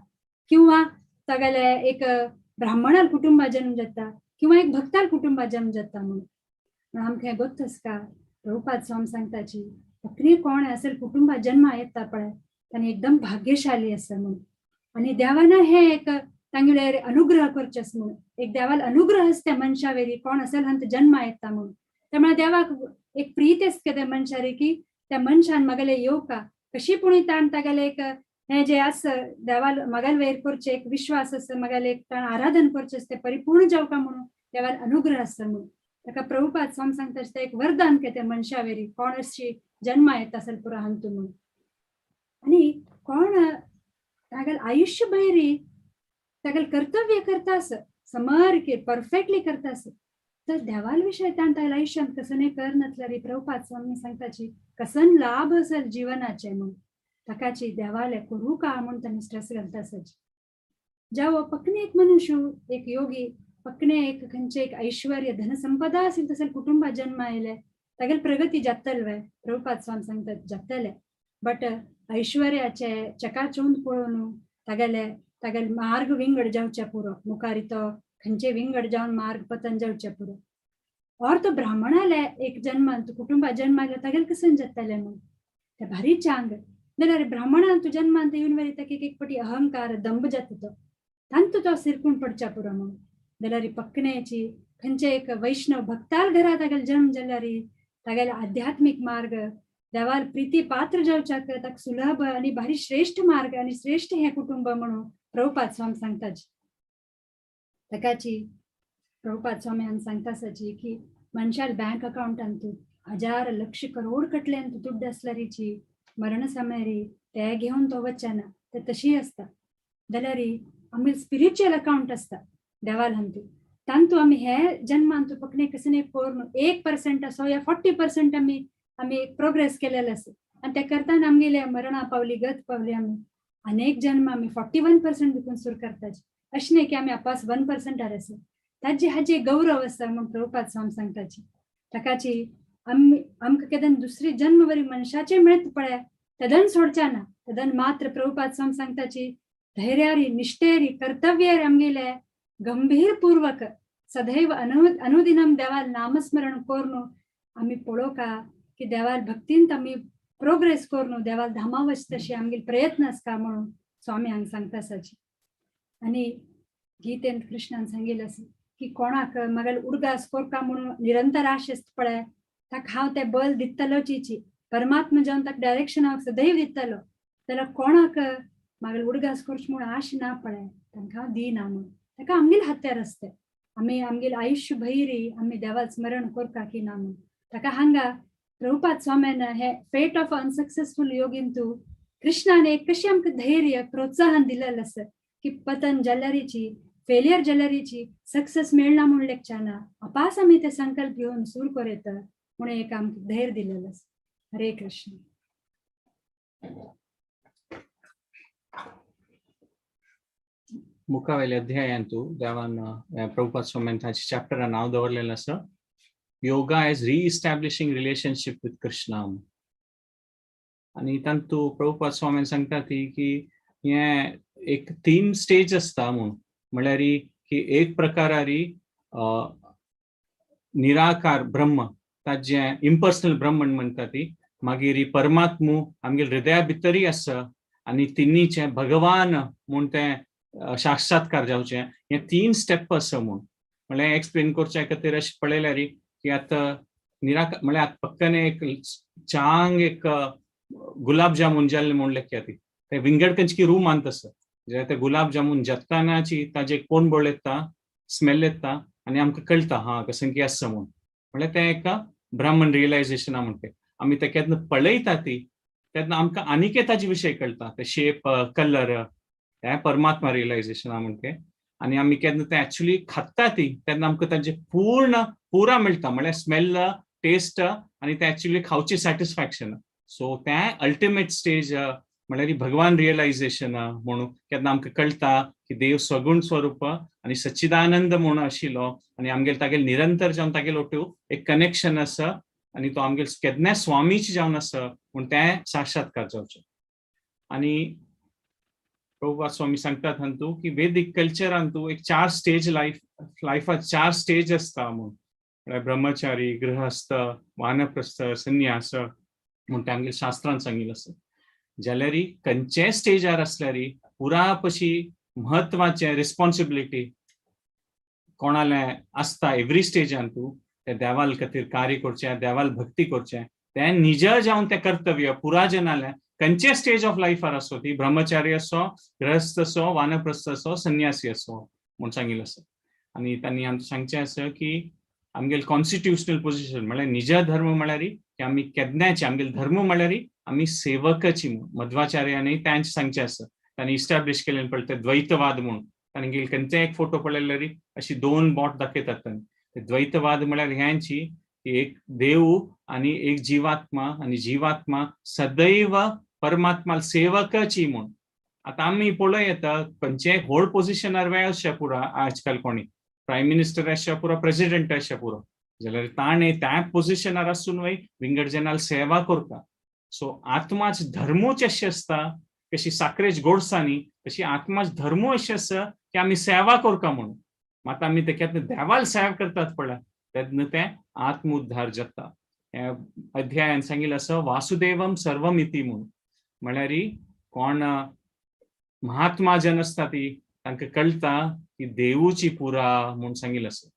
किंवा तागेले एक ब्राह्मणाल कुटुंबात जन्म जाता, किंवा एक भक्ताल कुटुंबात जन्म जाता म्हूण. आमकां हें गोत्त आसता. प्रभुपाद स्वामी सांगताची फकरी कोण असेल कुटुंबात जन्मा येता पळय तांणी एकदम भाग्यशाली आसा म्हूण. आनी देवान हे एक तांगेले अनुग्रह करचे आसा म्हूण, एक देवाल अनुग्रह आसता त्या मनशा वेरी कोण असेल हांत जन्मा येता म्हूण. त्यामुळे देवाक एक प्रीत आसता त्या मनशारी की त्या मनशान मगेले येवका कशी पुणी ताण तागेले एक हे जे आसा देवाल मगेल वयर करचे एक विश्वास आसा, मगेले एक ताण आराधन करचे आसता परिपूर्ण जावका म्हणून देवाल अनुग्रह आसा म्हणून. ताका प्रभुपाद स्वामी सांगता आसता एक वरदान के त्या मनशा वेरी कोण अशी जन्मा येता असेल पुरा हांतू म्हणून. आनी कोण तागेल आयुष्य भैरी तागेल कर्तव्य करता आसा समर्के परफेक्टली करता आसा, तर देवाल विशय ताण तागेल आयुष्यांत कसने कर नसल्यार प्रभुपाद स्वामी सांगताची कसन लाभ असेल जीवनाचे म्हणून ताकाची देवाले करू का म्हणून तांणी स्ट्रेस घालता आसाची. जेव्हा पकने एक मनुष्य एक योगी पकने एक खंयचे एक ऐश्वर्य धनसंपदा असेल तसेल कुटुंबात जन्म आयले तागेल प्रगती जातल वे प्रभुपाद स्वामी सांगतात जातले, बट ऐश्वर्याचे चकाचौंध पळोवन तागेले तागेल मार्ग विंगड जावचे पुरो, मुखार तो खंयचे विंगड जावन मार्ग पतन जावचे पुरो. और तो ब्राह्मणाले एक जन्मान कुटुंबात जन्म आयले तागेल कसन जातले म्हूण ते भारी चांग. जाल्यार ब्राह्मणान तूं जन्मान येवन वरी ताका एक पटी अहंकार दंभ जाता तो तांतू तो सिरकून पडच्या पुरो म्हणून. जाल्यार पक्कण्याची खंयचे एक वैष्णव भक्ताल घरा तागेले जन्म जाल्यार तागेले आध्यात्मिक मार्ग देवाल प्रीती पात्र जावच्याक ताका सुलभ आनी भारी श्रेष्ठ मार्ग आनी श्रेष्ठ हें कुटुंब म्हणून प्रभुपाद स्वामी सांगताची. ताकाची प्रभुपाद स्वामी हांगा सांगता आसाची की मनशाल बँक अकाउंटांतू हजार लक्ष करोड कटल्यान दुड्ड आसल्यारीची मरण समयारी ते घेवन तो वचना, ते तशी आसता. जाल्यार आमगे स्पिरिच्युअल अकाउंट आसता देवाल हांतू, तांतू आमी हे जन्मांतू पकणे कसने करून 1% असो या 40% आमी आमी प्रोग्रेस केलेले आसा आनी ते करताना आमगेले मरणा पावली गत पावली आमी अनेक जन्म आमी 41% देखून सुरू करताची. अशें न्ही की आमी आपास 1% आसा, ताजे हाजे गौरव आसा म्हूण प्रभुपाद स्वामी सांगताची. ताकाची आमी आमकां केदन दुसरी जन्म बरी मनशाचे मेळत पळय तदन सोडच्या ना, तदन मात्र प्रभुपाद स्वामी सांगताची धैर्यारी निष्ठेरी कर्तव्यारी आमगेले गंभीर पूर्वक सदैव अनुदिनम देवाल नामस्मरण करून आमी पळोवका की देवाल भक्तीन आमी प्रोग्रेस करून देवाल धामा वच तशी आमगेले प्रयत्न आसता म्हणून स्वामी हांगा सांगता आसाची. आनी गीतेन कृष्णान सांगिल्लें आसा की कोणाक मागीर उडगास कोरका म्हणून निरंतर आश आसता पळय ताका हांव तें बल दितलो चिची परमात्मा जावन ताका डायरेक्शन सदैव दितलो, जाल्यार कोणाक मागीर उडगास करचो म्हणून आश ना पळय तांकां हांव दिना म्हणून. ताका आमगेले हातार आसता, आमी आमगेले आयुष्य भैरी आमी देवाक स्मरण करता की ना म्हणून. ताका हांगा प्रभुपाद स्वाम्यान हे फेट ऑफ अनसक्सेसफुल योगींतू कृष्णान एक कशी आमकां धैर्य प्रोत्साहन दिलेलें आसा की पतन जाल्यारीची फेलियर जाल्यारीची सक्सेस मेळना म्हूण लेखच्याना अपास आमी ते संकल्प घेवन सूर करता म्हणून एक आमकां धैर्य दिलेलें आसा. हरे कृष्ण. मुखावेल्या अध्यायांतू देवान प्रभुपाद स्वाम्यान ताचे चॅप्टरा नांव दवरलेलें आसा yoga as reestablishing relationship with Krishna. आनी तांतू प्रभुपाद स्वाम्यान सांगता ती की हें एक 3 स्टेज आसता म्हूण, म्हळ्यार की एक प्रकारारी निराकार ब्रह्म ताजें इम्पर्सनल ब्रह्मण म्हणटा ती, मागीर परमात्मू आमगेले हृदया भितरय आसा आनी तिन्नीचें भगवान म्हूण तें साक्षात्कार जावचें, हे 3 स्टेप आसा म्हूण. म्हळ्यार एक्सप्लेन करच्या खातीर अशें पळयल्यार की आतां निराकार म्हळ्यार आतां पक्कने एक चांग एक गुलाब जामून जाल्लें म्हूण लेखया ती ते विंगड खंयची रूमांत आसा, जाल्यार ते गुलाब जामून जातानाची ताजे कोण बोळ येता स्मेल येता आनी आमकां कळटा हा कसं की आसा म्हूण. म्हळ्यार तें एका ब्राह्मण रियलायझेशना म्हणटे आमी ते केन्ना पळयता ती तेन्ना आमकां आनीक ताजे विशय कळटा, ते शेप कलर हें परमात्मा रियलायझेशना म्हणटे. आनी आमी केन्ना तें एक्चुली खाता ती तेन्ना आमकां ताजें पूर्ण पुरा मेळटा, म्हळ्यार स्मेल टेस्ट आनी तें एक्चुली खावची सॅटिस्फॅक्शन. सो तें अल्टिमेट स्टेज म्हळ्यार भगवान रियलायझेशन म्हणून केन्ना आमकां कळटा की देव सगुण स्वरूप आनी सच्चिदानंद म्हणून आशिल्लो आनी आमगेले तागेले निरंतर जावन तागेले ओटू एक कनेक्शन आसा आनी तो आमगेले केन्नाय स्वामीची जावन आसा म्हूण तें साक्षात्कार जावचें. आनी प्रभुपाद स्वामी सांगतात हांतू की वेदीक कल्चरांतू एक 4 स्टेज लायफ लायफात 4 स्टेज आसता म्हूण, म्हळ्यार ब्रह्मचारी, गृहस्थ, वानप्रस्थ, संन्यास म्हूण ते आमगेले शास्त्रान सांगिल्लें आसा. जाल्यार खंयच्याय स्टेजार आसल्यार पुरा पशी म्हत्वाचें रिस्पॉन्सिबिलिटी कोणालें आसता एवरी स्टेजान तूं ते देवाल खातीर कार्य करचें, देवाल भक्ती करचें, तें निज जावन तें कर्तव्य पुरा जनालें खंयचे स्टेज ऑफ लायफार आसो, ती ब्रह्मचारी असो, गृहस्थ असो, वानप्रस्थ असो, संन्यासी असो म्हूण सांगिल्लें आसा. आनी तांणी आमकां सांगचें आसा की आमगेले कॉन्स्टिट्युशनल पोजिशन म्हळ्यार निज धर्म म्हळ्यार की आमी केन्नाचे आमगेले धर्म म्हळ्यार आमी सेवकाची म्हूण मध्वाचार्यानी तांचे सांगचें आसा. तांणी इस्टॅब्लिश केलें पळय ते द्वैतवाद म्हूण, तांणी खंयचें एक फोटो पळयल्यार अशी 2 बोट दाखयतात तांणी. ते द्वैतवाद म्हळ्यार ह्यांची की एक देव आनी एक जीवात्मा आनी जीवात्मा सदैव परमात्मा सेवकाची म्हूण. आतां आमी पळोवं येता खंयचेय व्हड पोजिशनार आसच्या पुरो आजकाल कोणी प्रायम मिनिस्टर आसच्या पुरो, प्रेसिडेंट आसच्या पुरो, जाल्यार ताणें त्या पोजिशनार आसून वय विंगड जनाल सेवा करता. सो आत्माच धर्मूच अशें आसता कशी साकरेच गोडसानी तशी आत्माच धर्मू अशें आसा की आमी सेवा करता म्हणून. मात आमी तेका देवाल सेवा करतात पळय तेन्ना तें आत्मउद्धार जाता. अध्यायान सांगिल्लें आसा वासुदेवम सर्वमिती म्हणून, म्हळ्यार कोण महात्मा जन आसता ती तांकां कळटा की देवूची पुरा म्हूण सांगिल्लें आसा.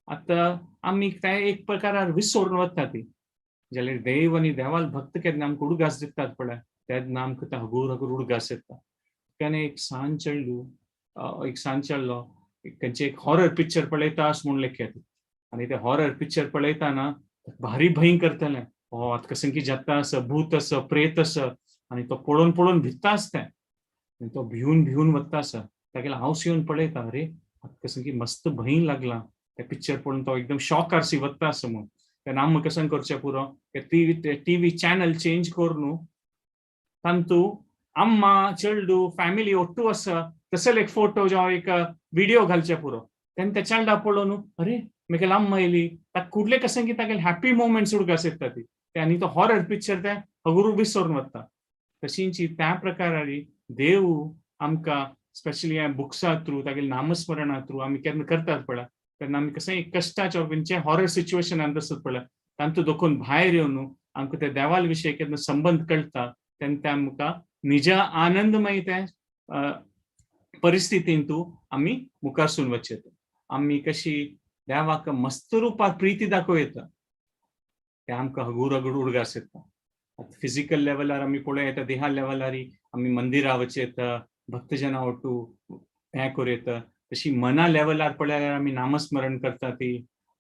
आतां आमी ते एक प्रकारार विसरून वता ती, जाल्यार देव आनी देवाल भक्त केन्ना आमकां उडगास दितात पळय तेन्ना आमकां ते हगूर हगूर उडगास येता. तेन्ना एक सान चेडूं, एक सान चेडलो खंयचें एक हॉरर पिक्चर पळयता अशें म्हूण लेखत आनी ते हॉरर पिक्चर पळयतना भारी भंय करतलें, हो आतां कसं की जाता आसा, भूत आसा, प्रेत आसा, आनी तो पळोवन पळोवन भिता आसता आनी तो भिवन भिवन वता आसा. तागेले हांवस येवन पळयता, अरे आतां कसं की मस्त भंय लागला ते पिक्चर पळोवन, तो एकदम शॉक आरसी वता आसा म्हूण. तेन्ना आमकां कसं करचें पुरो टीव्ही चॅनल चेंज करून तांतू अम्मा चेडू फॅमिली ಒಟ್ಟು आसा तसले एक फोटो जावं एक व्हिडिओ घालचे पुरो. तेन्ना ते चेडा पळोवन अरे मेगेले अम्मा येयली, ताका कुडले कसं की तागेले हॅपी मोमेंट्स उडगास येता ती आनी तो हॉरर पिक्चर ते हगुरू विसरून वता. तशींची त्या प्रकारारी देव आमकां स्पेशली ह्या बुक्सा थ्रू तागेले नामस्मरणा थ्रू आमी केन्ना करतात पळय तेन्ना आमी कसं एक कश्टाच्या खंयचे हॉरर सिच्युएशनान आसत पळय तांतू दोखून भायर येवन आमकां ते देवाल विशय केन्ना संबंद कळटा तेन्ना ते आमकां निज आनंदमय ते परिस्थितींतू आमी मुखारसून वचत. आमी कशी देवाक मस्त रुपार प्रिती दाखोवं ते आमकां हगूर हगूर उडगास येता. फिजिकल लेवलार आमी पळोवं येता, देहा लेवलार आमी मंदिरा वचयता, भक्तजना ओटू हें करूं येता. तशी मना लेवलार पळयल्यार आमी नामस्मरण करता ती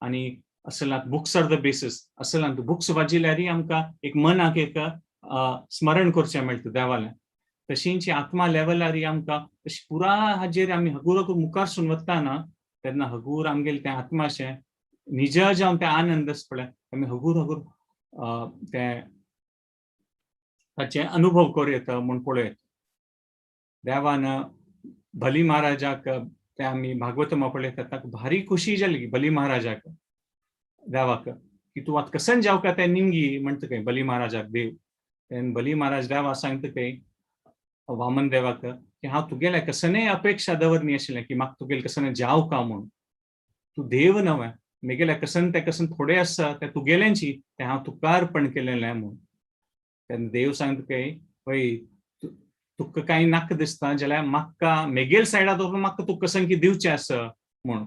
आनी असलांत बुक्स are the basis. असलांत बुक्स वाचिल्यारय आमकां एक मनाक एक स्मरण करचें मेळटा देवालें. तशींच आत्मा लेवलारय आमकां तशी पुरा हाजेर आमी हगूर हगूर मुखारसून वतना तेन्ना हगूर आमगेले तें आत्माशें निज जावन तें आनंद आसा पळय आमी हगूर हगूर तें ताचे अनुभव करूं येता म्हूण पळोवं येता. देवान बली महाराजाक ते आमी भागवतमा पळयता ताका भारी खुशी जाली बली महाराजाक देवाक की तूं आतां कसन जावका तें निमगी म्हणटा खंय बली महाराजाक देव. तेन्ना बली महाराज देवा सांगता खंय वामन देवाक की हांव तुगेले कसनेय अपेक्षा दवरनी आशिल्लें की म्हाका तुगेले कसने जावका म्हूण, तूं देव नवे मेगेले कसन तें कसन थोडें आसा तें तुगेल्यांची तें हांव तुका अर्पण केलेलें म्हूण. तेन्ना देव सांगता खंय पळय तुका कांय नाका दिसता जाल्यार म्हाका मेगेल सायडा दवरून म्हाका तुका कसन की दिवचें आसा म्हूण.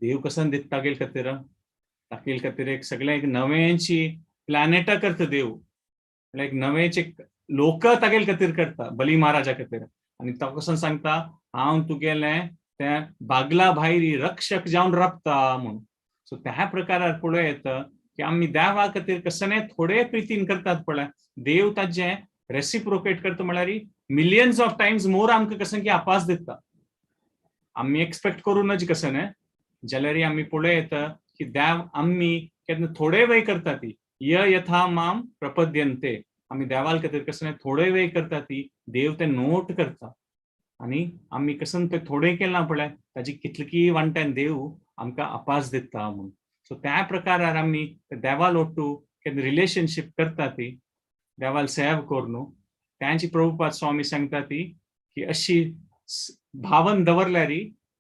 देव कसन दिता तागेले खातीर, तागेले खातीर एक सगळें एक नवेंची प्लॅनेटा करता देव, म्हणल्यार एक नवेंच एक लोक तागेले खातीर करता बली महाराजा खातीर. आनी तो कसन सांगता हांव तुगेलें तें बागला भायरी रक्षक जावन राबता म्हूण. सो त्या प्रकारार पळोवं येता की आमी देवा खातीर कसने थोडे प्रितीन करतात पळय देव ताजें रेसिप्रोकेट करता म्हळ्यार मिलियन्स ऑफ टायम्स मोर आमकां कसं की आपास दिता. आमी एक्सपेक्ट करूं नज कसं न्हय जाल्यार आमी पळोवं येता की देव आमी केन्ना थोडे वेळ करता ती य यथा माम प्रपद्यंते, आमी देवाल खातीर कसं थोडे वेळ करता ती देव ते नोट करता आनी आमी कसन ते थोडे केलां पळय ताजी कितली वांट्यान देव आमकां आपास दिता म्हूण. सो त्या प्रकारार आमी देवाल ओट्टू केन्ना रिलेशनशीप करता ती देवाल सेव करून त्यांची प्रभुपाद स्वामी सांगता ती की अशी भावन दवरल्यार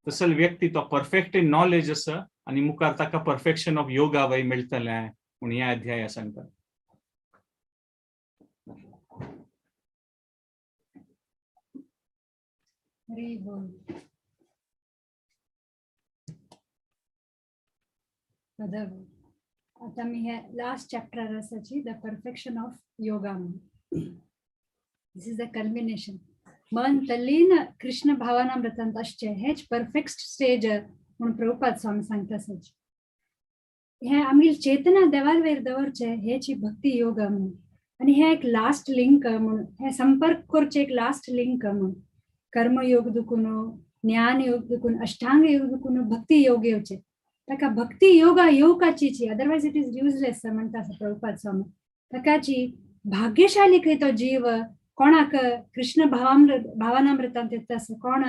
तसल व्यक्ती तो परफेक्ट इन नॉलेज आसा आनी मुखार ताका परफेक्शन ऑफ योगा वय मेळटलें म्हूण ह्या अध्याया सांगता. हरी बोल. आता मी हे लास्ट चॅप्टर आसाची the perfection of yoga म्हणून. This is the culmination. मन तल्लीन कृष्ण भावनामृतांत असचें हेच परफेक्ट स्टेज म्हणून प्रभुपाद स्वामी सांगता आसाची. हे आमगेली चेतना देवाल वयर दवरचें हेची भक्ती योग म्हणून आनी हे एक लास्ट लिंक म्हणून, हे संपर्क करचें एक लास्ट लिंक म्हणून. कर्मयोग दुखून, ज्ञान योग दुखून, अष्टांग योग दुखून भक्ती योग येवचे. ताका भक्ती योगा येवकाची, अदरवायज it is useless म्हणटा आसा प्रभुपाद स्वामी. ताकाची भाग्यशाली खंय तो जीव कोणाक कृष्ण भावनामृतांत येता आसा, कोण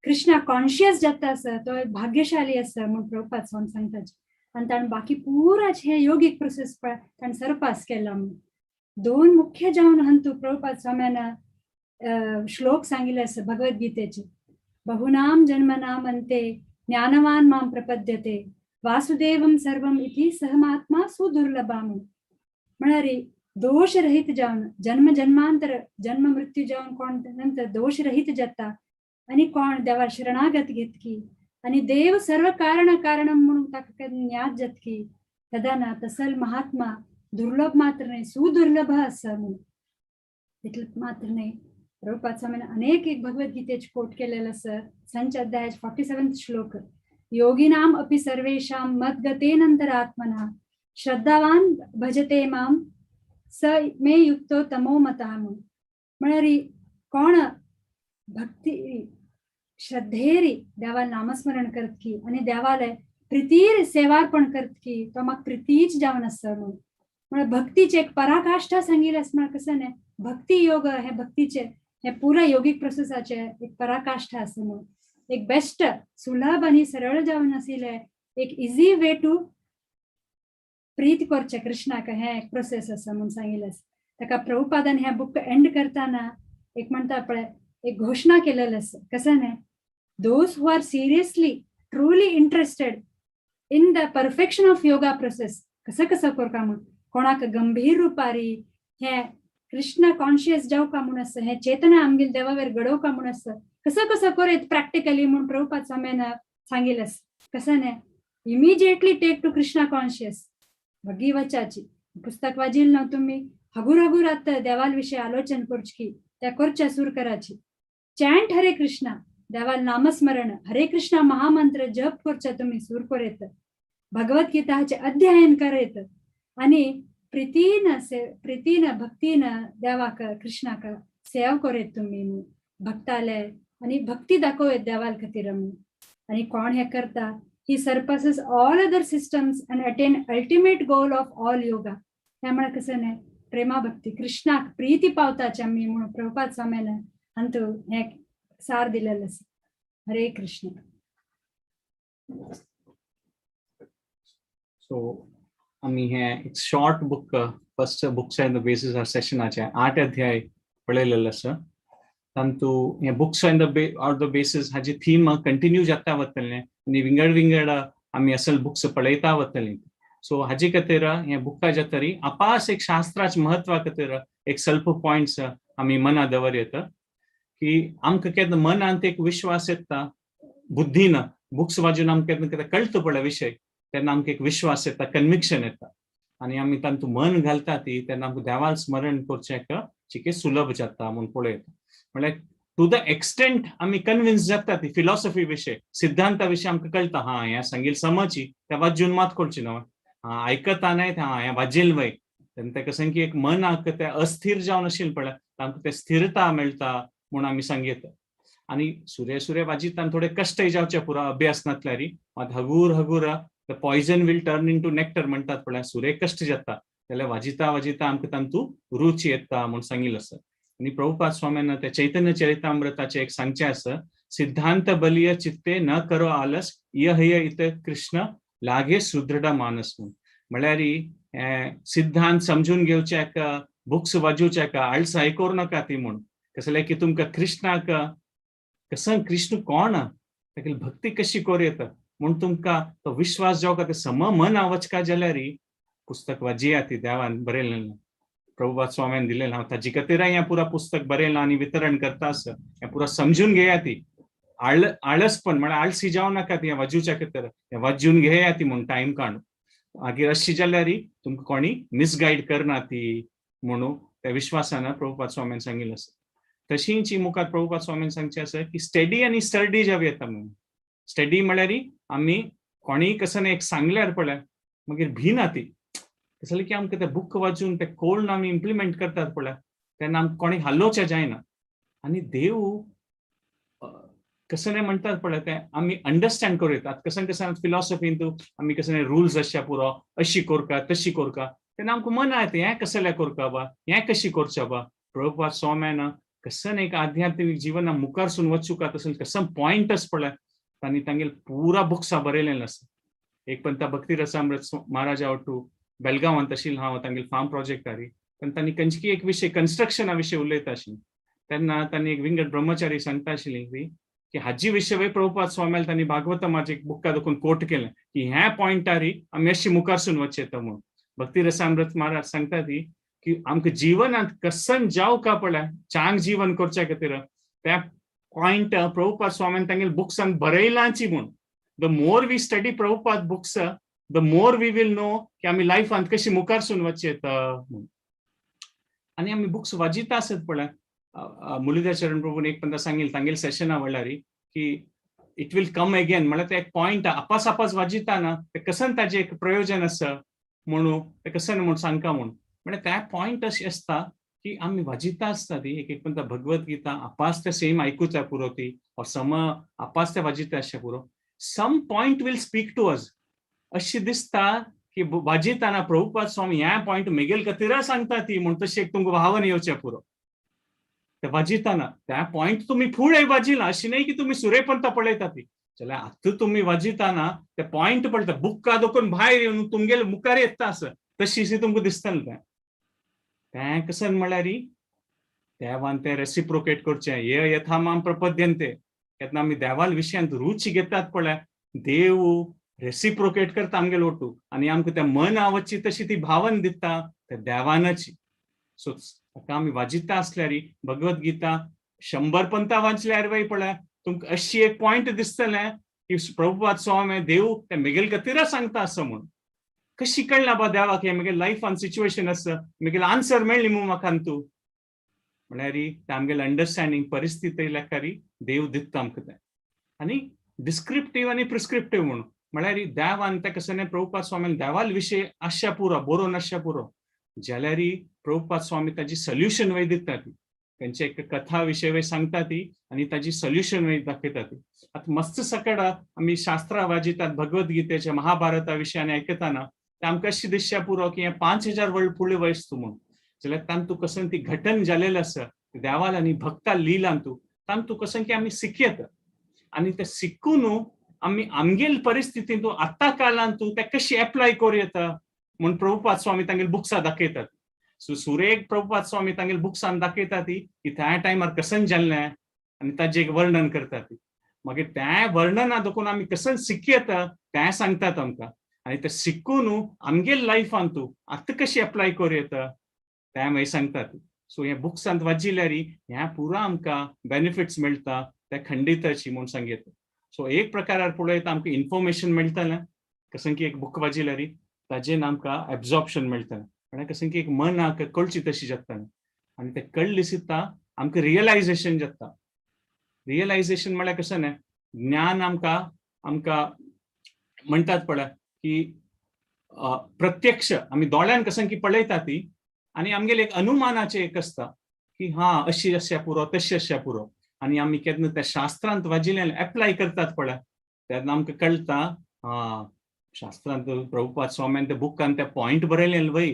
कृष्णा कॉन्शियस जाता आसा तो भाग्यशाली आसा म्हूण प्रभुपाद स्वामी सांगता. आनी ताणें बाकी पुराच हे योगीक प्रोसेस ताणें सरपास केला म्हूण. दोन मुख्य जावन हंतू प्रभुपाद स्वाम्यान श्लोक सांगिल्ले आसा भगवद्गीतेचे. बहुनाम जन्मनाम अंते ज्ञानवान मां प्रपद्यते वासुदेवं सर्वम इति सहमात्मा सुदुर्लभा म्हूण. म्हळ्यार दोषरहित जावन जन्म जन्मांतर जन्म मृत्यू जावन कोण नंतर दोषरहित जाता आनी कोण देवा शरणागत घेतकी आनी देव सर्व कारण कारणम म्हणून ताका ज्ञात जातकी तदा तसल महात्मा दुर्लभ मात्र न्हय, सुदुर्लभ आसा म्हणून. तितलें मात्र न्हय, प्रभुपाद स्वामीन अनेक एक भगवद्गीतेचे कोट केलेलं आसा. संच अध्याय 47 श्लोक, योगिनाम अपि सर्वेषां मद्गतेनंतर आत्मना श्रद्धावान भजते माम स मे युक्तो तमो मतः म्हणून. म्हळ्यार कोण भक्ती श्रद्धेरी देवा नामस्मरण करत की आनी देवाले प्रितीर सेवार्पण करत की तो म्हाका प्रितीच जावन आसा म्हणून. म्हळ्यार भक्तीचे एक पराकाष्ठा सांगिल्लें आसा. म्हळ्यार कसं न्हय, भक्ती योग हे भक्तीचे हे पुरा योगीक प्रोसेसाचे एक पराकाष्ठा आसा म्हणून. एक बेस्ट सुलभ आनी सरळ जावन आशिल्ले एक इजी वे टू प्रीत करचें कृष्णाक हें एक प्रोसेस आसा म्हणून सांगिल्लें आसा. ताका प्रभुपादान हें बुक एंड करतना एक म्हणटा पळय एक घोशणा केलेली आसा. कसं न्हय, those who are seriously truly interested in the perfection of yoga process, कसं कसं करका म्हूण, कोणाक गंभीर रुपारी हे कृष्ण कॉन्शियस जावका म्हूण आसा, हे चेतना आमगेल देवावेर घडोवका म्हूण आसा, कसं कसं करेत प्रॅक्टिकली म्हूण प्रभुपाद स्वामीन सांगिल्लें आसा. कसं न्हय, immediately take to Krishna conscious वगी वचाची पुस्तक वाजील ना तुम्ही हगूर हगूर आता देवाल विषय आलोचन करची त्या करच्या सुर कराची. चॅन्ट हरे कृष्णा, देवाल नामस्मरण हरे कृष्णा महामंत्र जप करच्या तुम्ही सुर करेत, भगवद्गीताचे अध्ययन करेत आणि प्रीतीन से प्रीतीन भक्तीन देवाक कृष्णाक सेव करेत तुम्ही भक्ताले आणि भक्ती दाखवयत देवाल खातीर म्हणून. आणि कोण हे करता, he surpasses all other systems and attain ultimate goal of all yoga. त्यामुळे कसं न्हय, प्रेमा भक्ती कृष्णाक प्रीती पावताचे आमी म्हणून प्रभुपाद स्वामीन अंतू हे सार दिलेलं आसा. हरे कृष्ण. सो आमी हे एक short book first books on the basis are सेशनाचे 8 अध्याय पळयलेले आसा. तांतू हे books on the or the basis हाजी थीम कंटिन्यू जाता वतलें आनी विंगड विंगड आमी असल बुक्स पळयता वतलीं. सो हाजे खातीर हे बुका जातरी आपास एक शास्त्राचे महत्वा खातीर एक स्वल्प पॉयंट्स आमी मना दवर येता की आमकां केन्ना मनांत एक विश्वास येता, बुद्धीन बुक्स वाजून आमकां केन्ना केन्ना कळटा पळय विशय, तेन्ना आमकां एक विश्वास येता, कन्विक्शन येता आनी आमी तांतू मन घालता ती तेन्ना आमकां देवाल स्मरण करचें चिके सुलभ जाता म्हूण पळयता. म्हळ्यार टू the extent आमी कन्विन्स जाता ती फिलॉसॉफी विशय सिद्धांता विशय आमकां कळटा, हा हें सांगील समजी त्या वाजून मात कळची न्हय, हा आयकता न्हय हा हें वाजेल वय, तेन्ना ताका सांग की एक मनाक तें अस्थिर जावन आशिल्लें पळय तांकां तें स्थिरता मेळटा म्हूण आमी सांगयता. आनी सुरे सुरे वाजितान थोडे कश्टय जावचे पुरो अभ्यास नासल्यार मात हगूर हगूर the poison will turn into nectar म्हणटात पळय, सुरे कश्ट जाता जाल्यार वाजिता वाजिता आमकां तांतू रुची येता म्हूण सांगिल्लें आसा. आनी प्रभुपाद स्वाम्यान त्या चैतन्य चरितामृताचें एक सांगचें आसा, सिद्धांत बलीय चित्ते न करो आलस इय इत कृष्ण लागे सुदृढ मानस म्हूण. म्हळ्यार सिद्धांत समजून घेवच्याक बुक्स वाजोवच्याक आळसाय करूं नाका ती म्हूण. कसलें की तुमकां कृष्णाक कसं कृष्ण कोण तागेली भक्ती कशी करूं येता म्हूण तुमकां तो विश्वास जावका ते सम मन वचका जाल्यार पुस्तक वाजया ती देवान बरयलें प्रभुपाद स्वाम्यान दिलें हांव ताजी खातीर हें पुरा पुस्तक बरयलां आनी वितरण करता आसा. हें पुरा समजून घेया ती आळसपण म्हळ्यार आळसी जावं नाका ती वाजूच्या खातीर हें वाजून घेया ती म्हूण टायम काडून. मागीर अशी जाल्यार तुमकां कोणी मिसगायड करना ती म्हणून त्या विश्वासान प्रभुपाद स्वाम्यान सांगिल्लें आसा. तशींच मुखार प्रभुपाद स्वाम्यान सांगचें आसा की स्टडी आनी स्टडी जावं येता म्हणून. स्टडी म्हळ्यार आमी कोणीय कसं एक सांगल्यार पळय मागीर भिना ती, कसलें की आमकां तें बूक वाचून तें कोण आमी इम्प्लिमेंट करतात पळय तेन्ना आमकां कोणी हालोवचें जायना. आनी देव कसं म्हणटात पळय तें आमी अंडरस्टँड करूं येता. कसं कसं फिलॉसॉफीन आमी कसं रुल्स आसच्या पुरो अशी करका तशी करका तेन्ना आमकां मना येता हें कसलें करका बा हें कशी करचें बा. प्रभुपाद स्वाम्यान कसं एक आध्यात्मीक जिवना मुखारसून वचूका तसं कसं पॉयंटस पळय तांणी तांगेले पुरा बुक्सां बरयलेलें आसा. एक पण त्या भक्ती रसामृत महाराजा वटू बेलगांवांत आशिल्लो हांव तांगेले फार्म प्रोजेक्टारी, पण तांणी खंयची एक विशय कन्स्ट्रक्शना विशय उलयता आशिल्ली तेन्ना तांणी एक विंगड ब्रह्मचारी सांगता आशिल्ली की हाजी विशय प्रभुपाद स्वाम्याल तांणी भागवतमाचे एक बुक्का दाखोवन कोट केलें की ह्या पॉयंटारी आमी अशी मुखारसून वचचें येता म्हणून. भक्ती रसामृत महाराज सांगता ती की आमकां जिवनांत कसन जावका पळय चांग जीवन करच्या खातीर त्या पॉयंट प्रभुपाद स्वामीन तांगेले बुक्सान बरयलाची म्हूण. The more we study Prabhupada books, the more we will know की आमी लायफांत कशी मुखारसून वचचें म्हूण. आनी आमी बुक्स वाचिता आसत पळय, मुरलीधर चरण प्रभून एक पंदा सांगिल तांगेले सेशना वेळार की "It will come again." म्हळ्यार ते एक पॉयंट आपास आपास वाजिताना ते कसन ताजें एक प्रयोजन आसा म्हणून, ते कसन म्हूण सांगता म्हूण. म्हळ्यार त्या पॉयंट अशें आसता की आमी वाजिता आसता ती एक एक पंता भगवत गीता आपास ते सेम आयकुचा पुरो ती और सम आपास ते वाजिता अशें पुरो, some point will speak to us. अशी दिसता की वाजिताना प्रभुपाद स्वामी ह्या पॉयंट मेगेल खातीर सांगता ती म्हूण, तशी एक तुमकां भावन येवचें पुरो ते वाजिताना. त्या पॉयंट तुमी फुडें वाजिला, अशी न्हय की तुमी सुरेपंता पळयता ती. जाल्यार आतां तुमी वाजिताना ते पॉयंट पळयता, बुक्का दोकून भायर येवन तुमगेले मुखार येता आसा तशी तुमकां दिसतलें तें. तें कशें म्हळ्यार देवान तें रेसिप्रोकेट करचें. ये यथा माम प्रपद्यंते. केन्ना आमी देवाल विशयांत रुची घेतात पळय, देव रेसिप्रोकेट करता आमगेले ओटू आनी आमकां त्या मना वचची तशी ती भावन दिता त्या देवानची. सो ताका आमी वाजिता आसल्यार, भगवत गीता 100 पंता वाचल्यार वय पळय, तुमकां अशी एक पॉयंट दिसतलें की प्रभुपाद स्वामी, देव ते मेगेल खातीरच सांगता असो म्हूण. कशी कळना बा देवाक हें म्हगेलें लायफान सिच्युएशन आसा, म्हगेलें आन्सर मेळ्ळी मू म्हाका तूं. म्हळ्यार ते आमगेलें अंडरस्टँडींग परिस्थिती लेखारी देव दिता आमकां तें. आनी डिस्क्रिप्टीव आनी प्रिस्क्रिप्टीव म्हणून म्हळ्यार देवान ते कशें प्रभुपाद स्वामीन देवाल विशय आसच्या पुरो, बरोवन आसच्या पुरो, जाल्यार प्रभुपाद स्वामी ताजी सोल्युशन वय दिता ती. तेंचे एक कथा विशय वय सांगता ती आनी ताजी सोल्युशन वय दाखयता ती. आतां मस्त सकड आमी शास्त्रां वाजितात, भगवत गीतेच्या, महाभारता विशयान आयकताना ते आमकां अशी दिसच्या पुरो की हें 5000 वर्ड फुडले वयस्तू म्हूण. जाल्यार तांतू कसन ती घटन जालेलें आसा देवाल आनी भक्ता लिलांतू, तांतू कसन की आमी शिकयत आनी ते शिकून आमी आमगेल परिस्थितींतू आतां कालांतू ते कशी एप्लाय करूं येता म्हूण प्रभुपाद स्वामी तांगेले बुक्सां दाखयतात. सो सुरेख प्रभुपाद स्वामी तांगेले बुक्सान दाखयता ती की त्या टायमार कसन जाल्लें आनी ताजें एक वर्णन करता ती. मागीर त्या वर्णना दोकून आमी कसन शिकयता तें सांगतात आमकां आनी ते शिकून आमगेल लायफांतू आतां कशी एप्लाय करूं येता तें मागीर सांगतात. सो हे बुक्सांत वाचिल्यार ह्या पुरा आमकां बेनिफिट्स मेळटा त्या खंडिताची म्हूण सांगयता. सो एक प्रकारार पळयता, आमकां इन्फॉर्मेशन मेळटलें कशें की एक बूक वाचिल्यार ताजेन आमकां एब्जॉर्प्शन मेळटलें. म्हळ्यार कशें की एक मनाक कळची तशी जाता आनी ते कळ्ळी सुद्दां आमकां रियलायझेशन जाता. रियलायझेशन म्हळ्यार कशें न्हय, ज्ञान आमकां आमकां म्हणटात पळय की प्रत्यक्ष आमी दोळ्यान कशें की पळयता ती आनी आमगेले एक अनुमानाचें एक आसता की हा, अशी आसच्या पुरो, तशी आसच्या पुरो. आनी आमी केन्ना त्या शास्त्रांत वाजिल्ल्यान एप्लाय करतात पळय, तेन्ना आमकां कळटा, हा, शास्त्रांत प्रभुपाद स्वाम्यान त्या बुकान त्या पॉयंट बरयलें वय,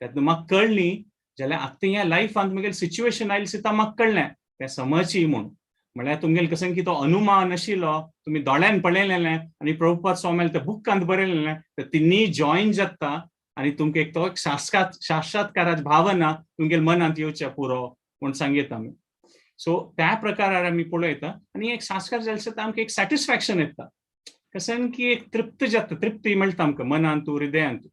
तेन्ना म्हाका कळ्ळी जाल्यार आतां ह्या लायफांत म्हगेलें सिच्युएशन आयलें सुद्दां म्हाका कळ्ळें तें समजची म्हूण. म्हळ्यार तुमगेलें कशें की तो अनुमान आशिल्लो, तुमी दोळ्यान पळयलेलें आनी प्रभुपाद स्वाम्यान त्या बुकांत बरयलेलें, ते तिन्ही जॉईन जाता आनी तुमकां एक तो एक साक्षात्काराची भावना तुमगेल्या मनांत येवच्या पुरो म्हूण सांगयता आमी. सो त्या प्रकारार आमी पळयता आनी एक साक्षात्कार जालें सुद्दां आमकां एक सॅटिस्फॅक्शन येता, कशें की एक तृप्त जाता, तृप्ती मेळटा आमकां मनांतू, हृदयांतू.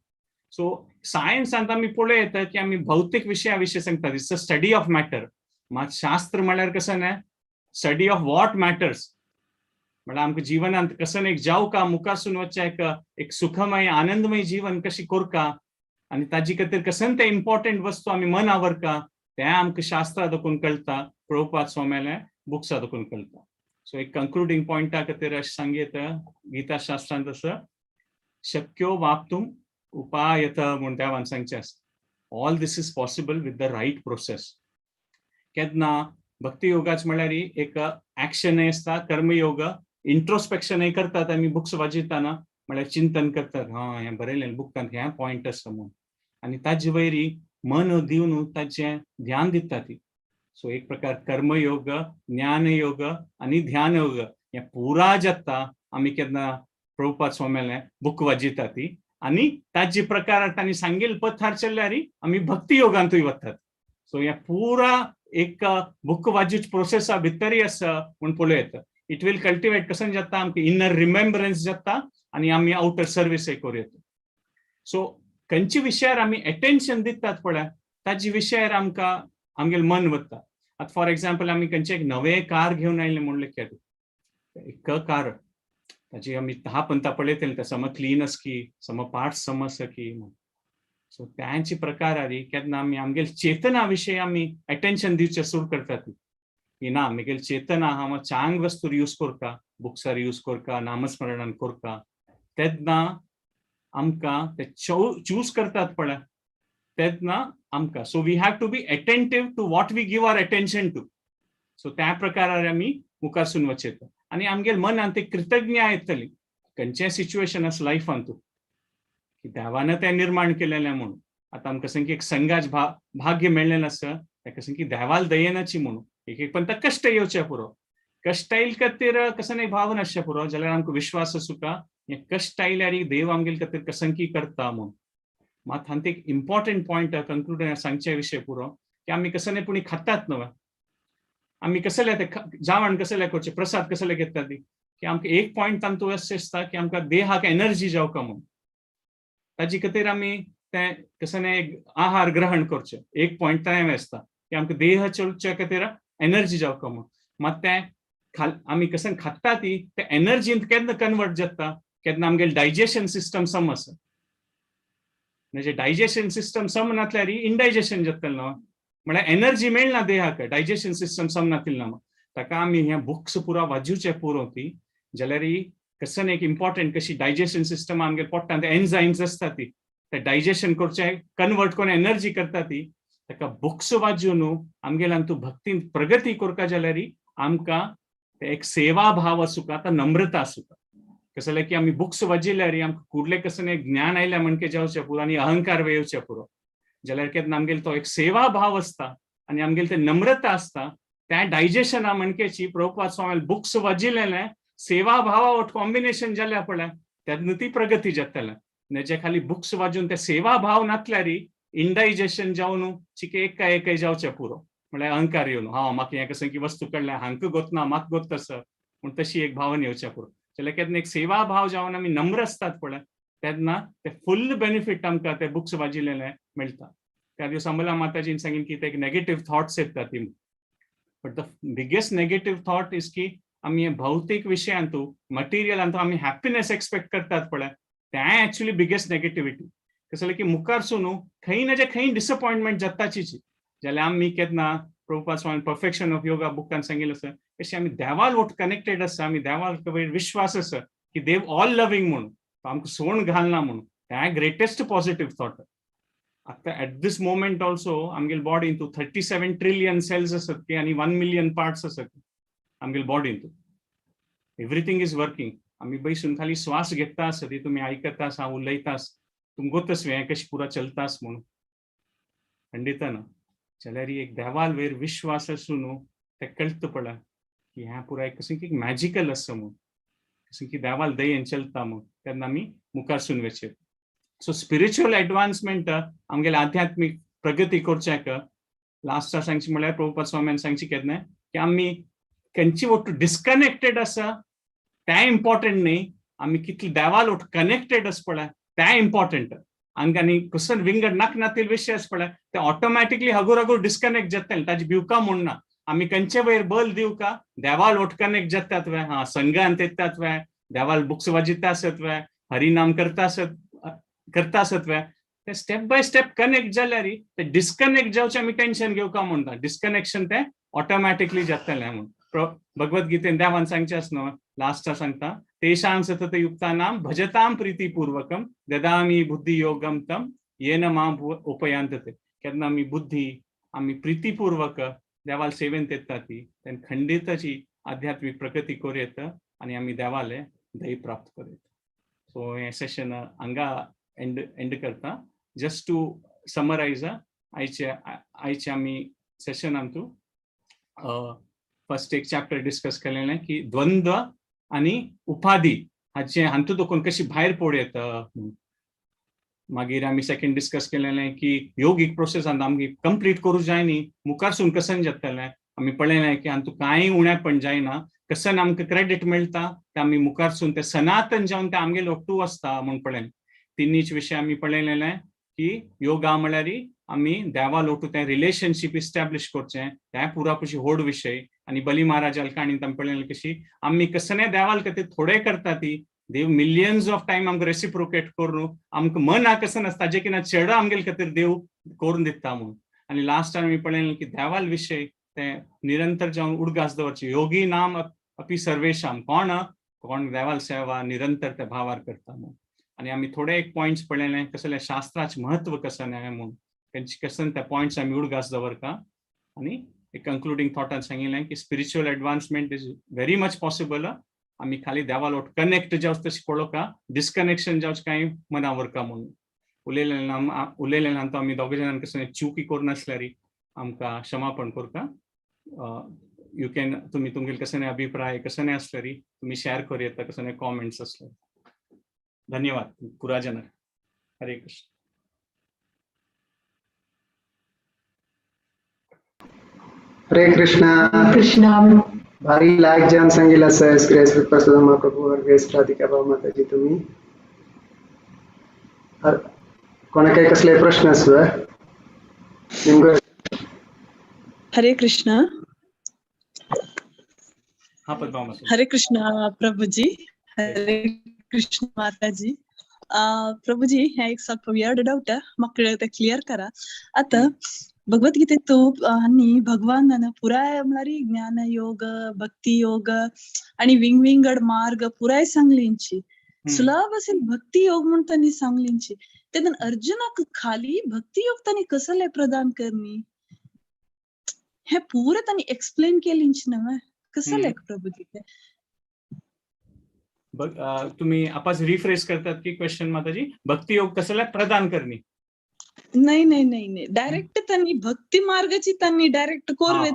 सो सायन्सांत आमी पळयता की आमी भौतीक विशया विशीं सांगतात, it's a study of matter. मात शास्त्र म्हळ्यार कशें न्हय, स्टडी ऑफ what matters. म्हळ्यार आमकां जिवनांत कशें एक जावका मुखारसून वचचें, एक एक सुखमय आनंदमय जीवन कशी कोरका आनी ताजी खातीर कशें तें इम्पॉर्टंट वस्तू आमी मना व्हरका, तें आमकां शास्त्रा दोकून कळटा, प्रभुपाद स्वाम्याले बुक्सा दोकून कळटा. सो एक कंक्लुडींग पॉयंटा खातीर अशें सांगयता, गीता शास्त्रांत आसा, शक्यो वाप्तुम उपायत म्हूण देवान सांगचें आसा. All this is possible with the right process. केन्ना भक्ती योगाच म्हळ्यार एक ऍक्शनय आसता, कर्मयोग, इंट्रोस्पेक्शनय करतात आमी बुक्स वाचिताना, म्हळ्यार चिंतन करतात, हा, हें बरयलें बुकांत हें पॉयंट आसा म्हूण आनी ताजे वयरी मन दिवन ताचें ध्यान दिता ती. सो एक प्रकार कर्मयोग, ज्ञानयोग आनी ध्यानयोग हें पुरा जाता आमी केन्ना प्रभुपाद स्वाम्यालें बूक वाचिता ती आनी ताजे प्रकार तांणी सांगेल पथार चल्ल्यार आमी भक्ती योगांतूय वतात. सो हें पुरा एक बुक वाचूच प्रोसेसा भितरय आसा म्हूण पळोवं येता. It will cultivate कशें जाता, आमकां इनर रिमेम्बरन्स जाता आनी आमी आवटर सर्वीस करूं येता. सो खंयच्या विशयार आमी एटेन्शन दितात पळय, ताजे विशयार आमकां आमगेलें मन वता. आतां फॉर एग्जाम्पल आमी खंयचें एक नवें कार घेवन आयलें म्हणलें केन्ना, एक कार ताची आमी धा पंता पळयतले, ते सम क्लीन आसा की, सम पार्ट्स सम आसा की. सो त्यांचे प्रकार आरी केन्ना आमी आमगेले चेतना विशयी आमी अटेन्शन दिवचें सुरू करतात की ना, आमगेले चेतना आहा चांग वस्तूर यूज करता, बुक्सार यूज करता, नामस्मरणान करता, तेन्ना आमकां ते चूज करतात पळय तेन्ना आमकां. So we have to be attentive to what we give our attention to. So त्या प्रकारार आमी मुखारसून वचयता आनी आमगेले मनान ते कृतज्ञ येतली खंयचें सिच्युएशन आसा लायफान तूं की देवान तें निर्माण केलेलें म्हणून. आतां आमकां संकी एक संगाच भाग्य मेळ्ळेलें आसा, ताका संकी देवाल दयेनाची म्हणून. एक एक पण कश्ट येवचे पुरो, कश्ट आयल खातीर कसं एक भावना आसचें पुरो, जाल्यार आमकां विश्वास आसूका हे कश्ट आयल्यार देव आमगेले खातीर कसंकी करता म्हणून. मात हांत एक इम्पॉर्टंट पॉयंट कंक्लूड सांगचे विशय पुरो की आमी कसं पुणी खातात न्हय, आमी कसले ते जावण कसले करचें, प्रसाद कसले घेतात ती की आमकां एक पॉयंट तांतू अशें दिसता की आमकां देहाक एनर्जी जावका म्हणून, ताजे खातीर आमी तें कसं एक आहार ग्रहण करचें. एक पॉयंट तें आसता की आमकां देह चलच्या खातीर एनर्जी जावका म्हणून. मात तें आमी कसं खाता ती ते एनर्जींत केन्ना कन्वर्ट जाता? केन्ना आमगेले डायजेशन सिस्टम सम आसा. म्हणजे डायजेशन सिस्टम सम नासल्यार इनडायजेशन जातलें न्हू, म्हळ्यार एनर्जी मेळना देहाक डायजेशन सिस्टम सम नातिल्ले ना. ताका आमी हे बुक्स पुरा वाजूचे पुरो ती जाल्यार कसन एक इम्पॉर्टंट कशी डायजेशन सिस्टम आमगे पोटांत एन्झायम्स आसता ती ते डायजेशन करचे, कन्वर्ट करून एनर्जी करता ती. ताका बुक्स वाजून न्हू आमगेल्यान तूं भक्तीन प्रगती करता जाल्यार आमकां एक सेवा भाव आसूका, आतां नम्रता आसूका. कसं जाल्यार की आमी बुक्स वाजिल्यार आमकां कुडले कसं एक ज्ञान आयल्या म्हणके जावचें पुरो आनी अहंकार येवचें पुरो, जाल्यार केन्ना आमगेलो तो एक सेवा भाव आसता आनी आमगेले ते नम्रता आसता. त्या डायजेशना म्हणकेची प्रभुपाद स्वामी बुक्स वाजिलेले सेवा भावा वट कॉम्बिनेशन जाल्या पळय, तेन्ना ती प्रगती जातले. जे खाली बुक्स वाजून ते सेवा भाव नासल्यार इंडायजेशन जावन चिके एका एकय जावचें पुरो, म्हळ्यार अहंकार येवन हा म्हाका हें कसं की वस्तू कळ्ळें, हांकां गोतना म्हाका गोत आसा पूण तशी एक भावना येवचें पुरो. जाल्यार केन्ना एक सेवा भाव जावन आमी नम्र आसतात पळय, तेन्ना ते फुल बेनिफीट आमकां ते बुक्स वाजिल्ले मेळटा. त्या दिवस अमला माताजीन सांगीन की ते एक नेगेटीव थॉट्स येतात ती, but the biggest negative thought is की आमी भौतीक विशयांतू, मटेरियलांतू आमी हॅप्पिनेस एक्सपेक्ट करतात पळय, तें एक्चुअली बिगेस्ट नेगेटिव्हिटी. कसं जालें की मुखारसून न्हू खंय ना जे खंय डिसअपॉयंटमेंट जाताची. जाल्यार आमी केन्ना प्रभुपाद स्वामी परफेक्शन ऑफ योगा बुकान सांगिल्लें आसा, कशें आमी देवाल वट कनेक्टेड आसा, आमी देवाल विश्वास आसा की देव ऑल लव्हिंग म्हणून, तो आमकां सोण घालना म्हणून, तें ग्रेटेस्ट पॉझिटिव्ह थॉट. आतां एट this moment also आमगेले बॉडींतू 37 ट्रिलियन सेल्स आसत की आनी 1 मिलियन पार्ट्स आसत आमगेले बॉडींतू. Everything is working. आमी बैसून खाली श्वास घेता आसत, ती तुमी आयकता आसा, उलयता आसा, तुमकां गोतस हें कशें पुरा चलता आसा म्हणून खंडित ना. जाल्यार एक देवाल वयर विश्वास आसूं न्हू, तें कळटा पळय की हें पुराय कसं की मॅजिकल आसा म्हणून, कसं की देवाल दयेन चलता म्हणून, तेन्ना आमी मुखारसून वचत. सो स्पिरिच्युअल एडवान्समेंट, आमगेले आध्यात्मीक प्रगती करच्याक लास्टा सांगची म्हळ्यार प्रभुपाद स्वाम्यान सांगची केन्ना की आमी खंयची वट्टू डिस्कनेक्टेड आसा तें इम्पॉर्टंट न्ही, आमी कितले देवाल वट कनेक्टेड आसा पळय तें इम्पॉर्टंट. आमकां आनी कसो विंगड नाक नातील विशय आसा पळय, ते ऑटोमॅटिकली हगूर हगूर डिस्कनेक्ट जातले. ताजी भिवका म्हूण ना. आमी खंयचे वयर बल दिवका, देवाल वट कनेक्ट जातात वे, हा संघान येतात वे, देवाल बुक्स वाजिता आसत वे, हरिनाम करता आसत वे, ते स्टेप बाय स्टेप कनेक्ट जाल्यार ते डिस्कनेक्ट जावचे आमी टेन्शन घेवका म्हणटा. डिस्कनेक्शन ते ऑटोमॅटिकली जातलें म्हूण भगवत गीतेन देवान सांगचें आसा न्हू, लास्टा सांगता, तेषां सतत युक्तानां भजतां प्रीतिपूर्वकं ददामि बुद्धी योगं तं येन मां उपयांत ते. केन्ना आमी बुद्धी आमी प्रीतिपूर्वक देवाल सेवेंत येता ती, तेन्ना खंडिताची आध्यात्मीक प्रगती करूं येता आनी आमी देवाले दय प्राप्त करूं येता. सो हें सेशन हांगा एंड करता. जस्ट टू समरायज, आयचे आमी सेशनांतू फर्स्ट एक चॅप्टर डिस्कस केलेलें की द्वंद्व आनी उपाधी हाचे हातूंत दोकून कशी भायर पडूं येता. मागीर आमी सेकंड डिस्कस केलेलें की योगीक प्रोसेसान आमगे कंप्लीट करूं जाय न्ही, मुखारसून कसन जातलें. आमी पळयलें की हातूंत कांय उणेपण जायना, कसन आमकां क्रेडीट मेळटा ते आमी मुखारसून ते सनातन जावन ते आमगेले ಒಟ್ಟು आसता म्हूण पळयलें. तिन्हीच विशय आमी पळयलेले की योगा म्हळ्यार आमी देवा लोटू तें रिलेशनशीप इस्टॅब्लिश करचें तें पुरापुशी व्हड विशय. आनी बली महाराजाल काणी आमी पळयलें कशी आमी कसने देवाल खातीर थोडे करता ती देव मिलियन्स ऑफ टायम आमकां रेसिप्रोकेट करून आमकां मना कसं नासता ताजे किना चेडो आमगेले खातीर देव करून दिता म्हणून. आनी लास्ट आमी पळयलें की देवाल विशय तें निरंतर जावन उडगास दवरचे, योगी नाम अपी सर्वेशाम, कोण कोण देवाल सेवा निरंतर त्या भावार करता म्हणून. आनी आमी थोडे एक पॉयंट्स पळयलें कसलें शास्त्राचें म्हत्व कसं न्हय म्हणून, तेंचे कसं त्या पॉयंट्स आमी उडगास दवरता. आनी एक कंक्लुडींग थॉटान सांगिल्लें की spiritual advancement is very much possible. आमी खाली देवा लोट कनेक्ट जावच तशें पळोवका, डिस्कनेक्शन जावच कांय मना व्हरका म्हणून. उलयलें ना तो आमी दोग जाणांक कसलें चुकी करून आसल्यार आमकां क्षमापण करता. You can तुमी तुमगेले कसले अभिप्राय कसले आसल्यार तुमी शेअर करूं येता, कसले कॉमेंट्स आसल्यार. धन्यवाद पुराजनाक. हरे कृष्ण. हरे कृष्णा. कृष्णा. भारी लायक जान सांगितलं सर ग्रेस कृपा सुदामा प्रभू ग्रेस राधिका भाऊ माताजी. तुम्ही कोणाक कसले प्रश्न आसू निमगो? हरे कृष्णा. हा पद्मा माता. हरे कृष्णा प्रभुजी, हरे कृष्ण माताजी. प्रभुजी, हे एक ಸ್ವಲ್ಪ वियर्ड डाऊट आहे, म्हाका ते क्लियर करा. आता भगवद्गीतेत आणि भगवान पुराय म्हळ्यार ज्ञान योग, भक्ती योग आणि विंगविंगड मार्ग पुराय सांगलींची, सुलभ असेल भक्ती योग म्हणून त्यांनी सांगलींची. तेन्ना अर्जुनाक खाली भक्ती योग त्यांनी कसले प्रदान करणी हे पुरे त्यांनी एक्सप्लेन केलींची नव्हे कसले प्रभुजी ते? तुम्ही आपास रिफ्रेश करतात की क्वेश्चन माताजी, भक्ती योग कसला प्रदान करणे? नाही नाही नाही नाही, डायरेक्ट त्यांनी भक्ती मार्गाची त्यांनी डायरेक्ट कोरवेत.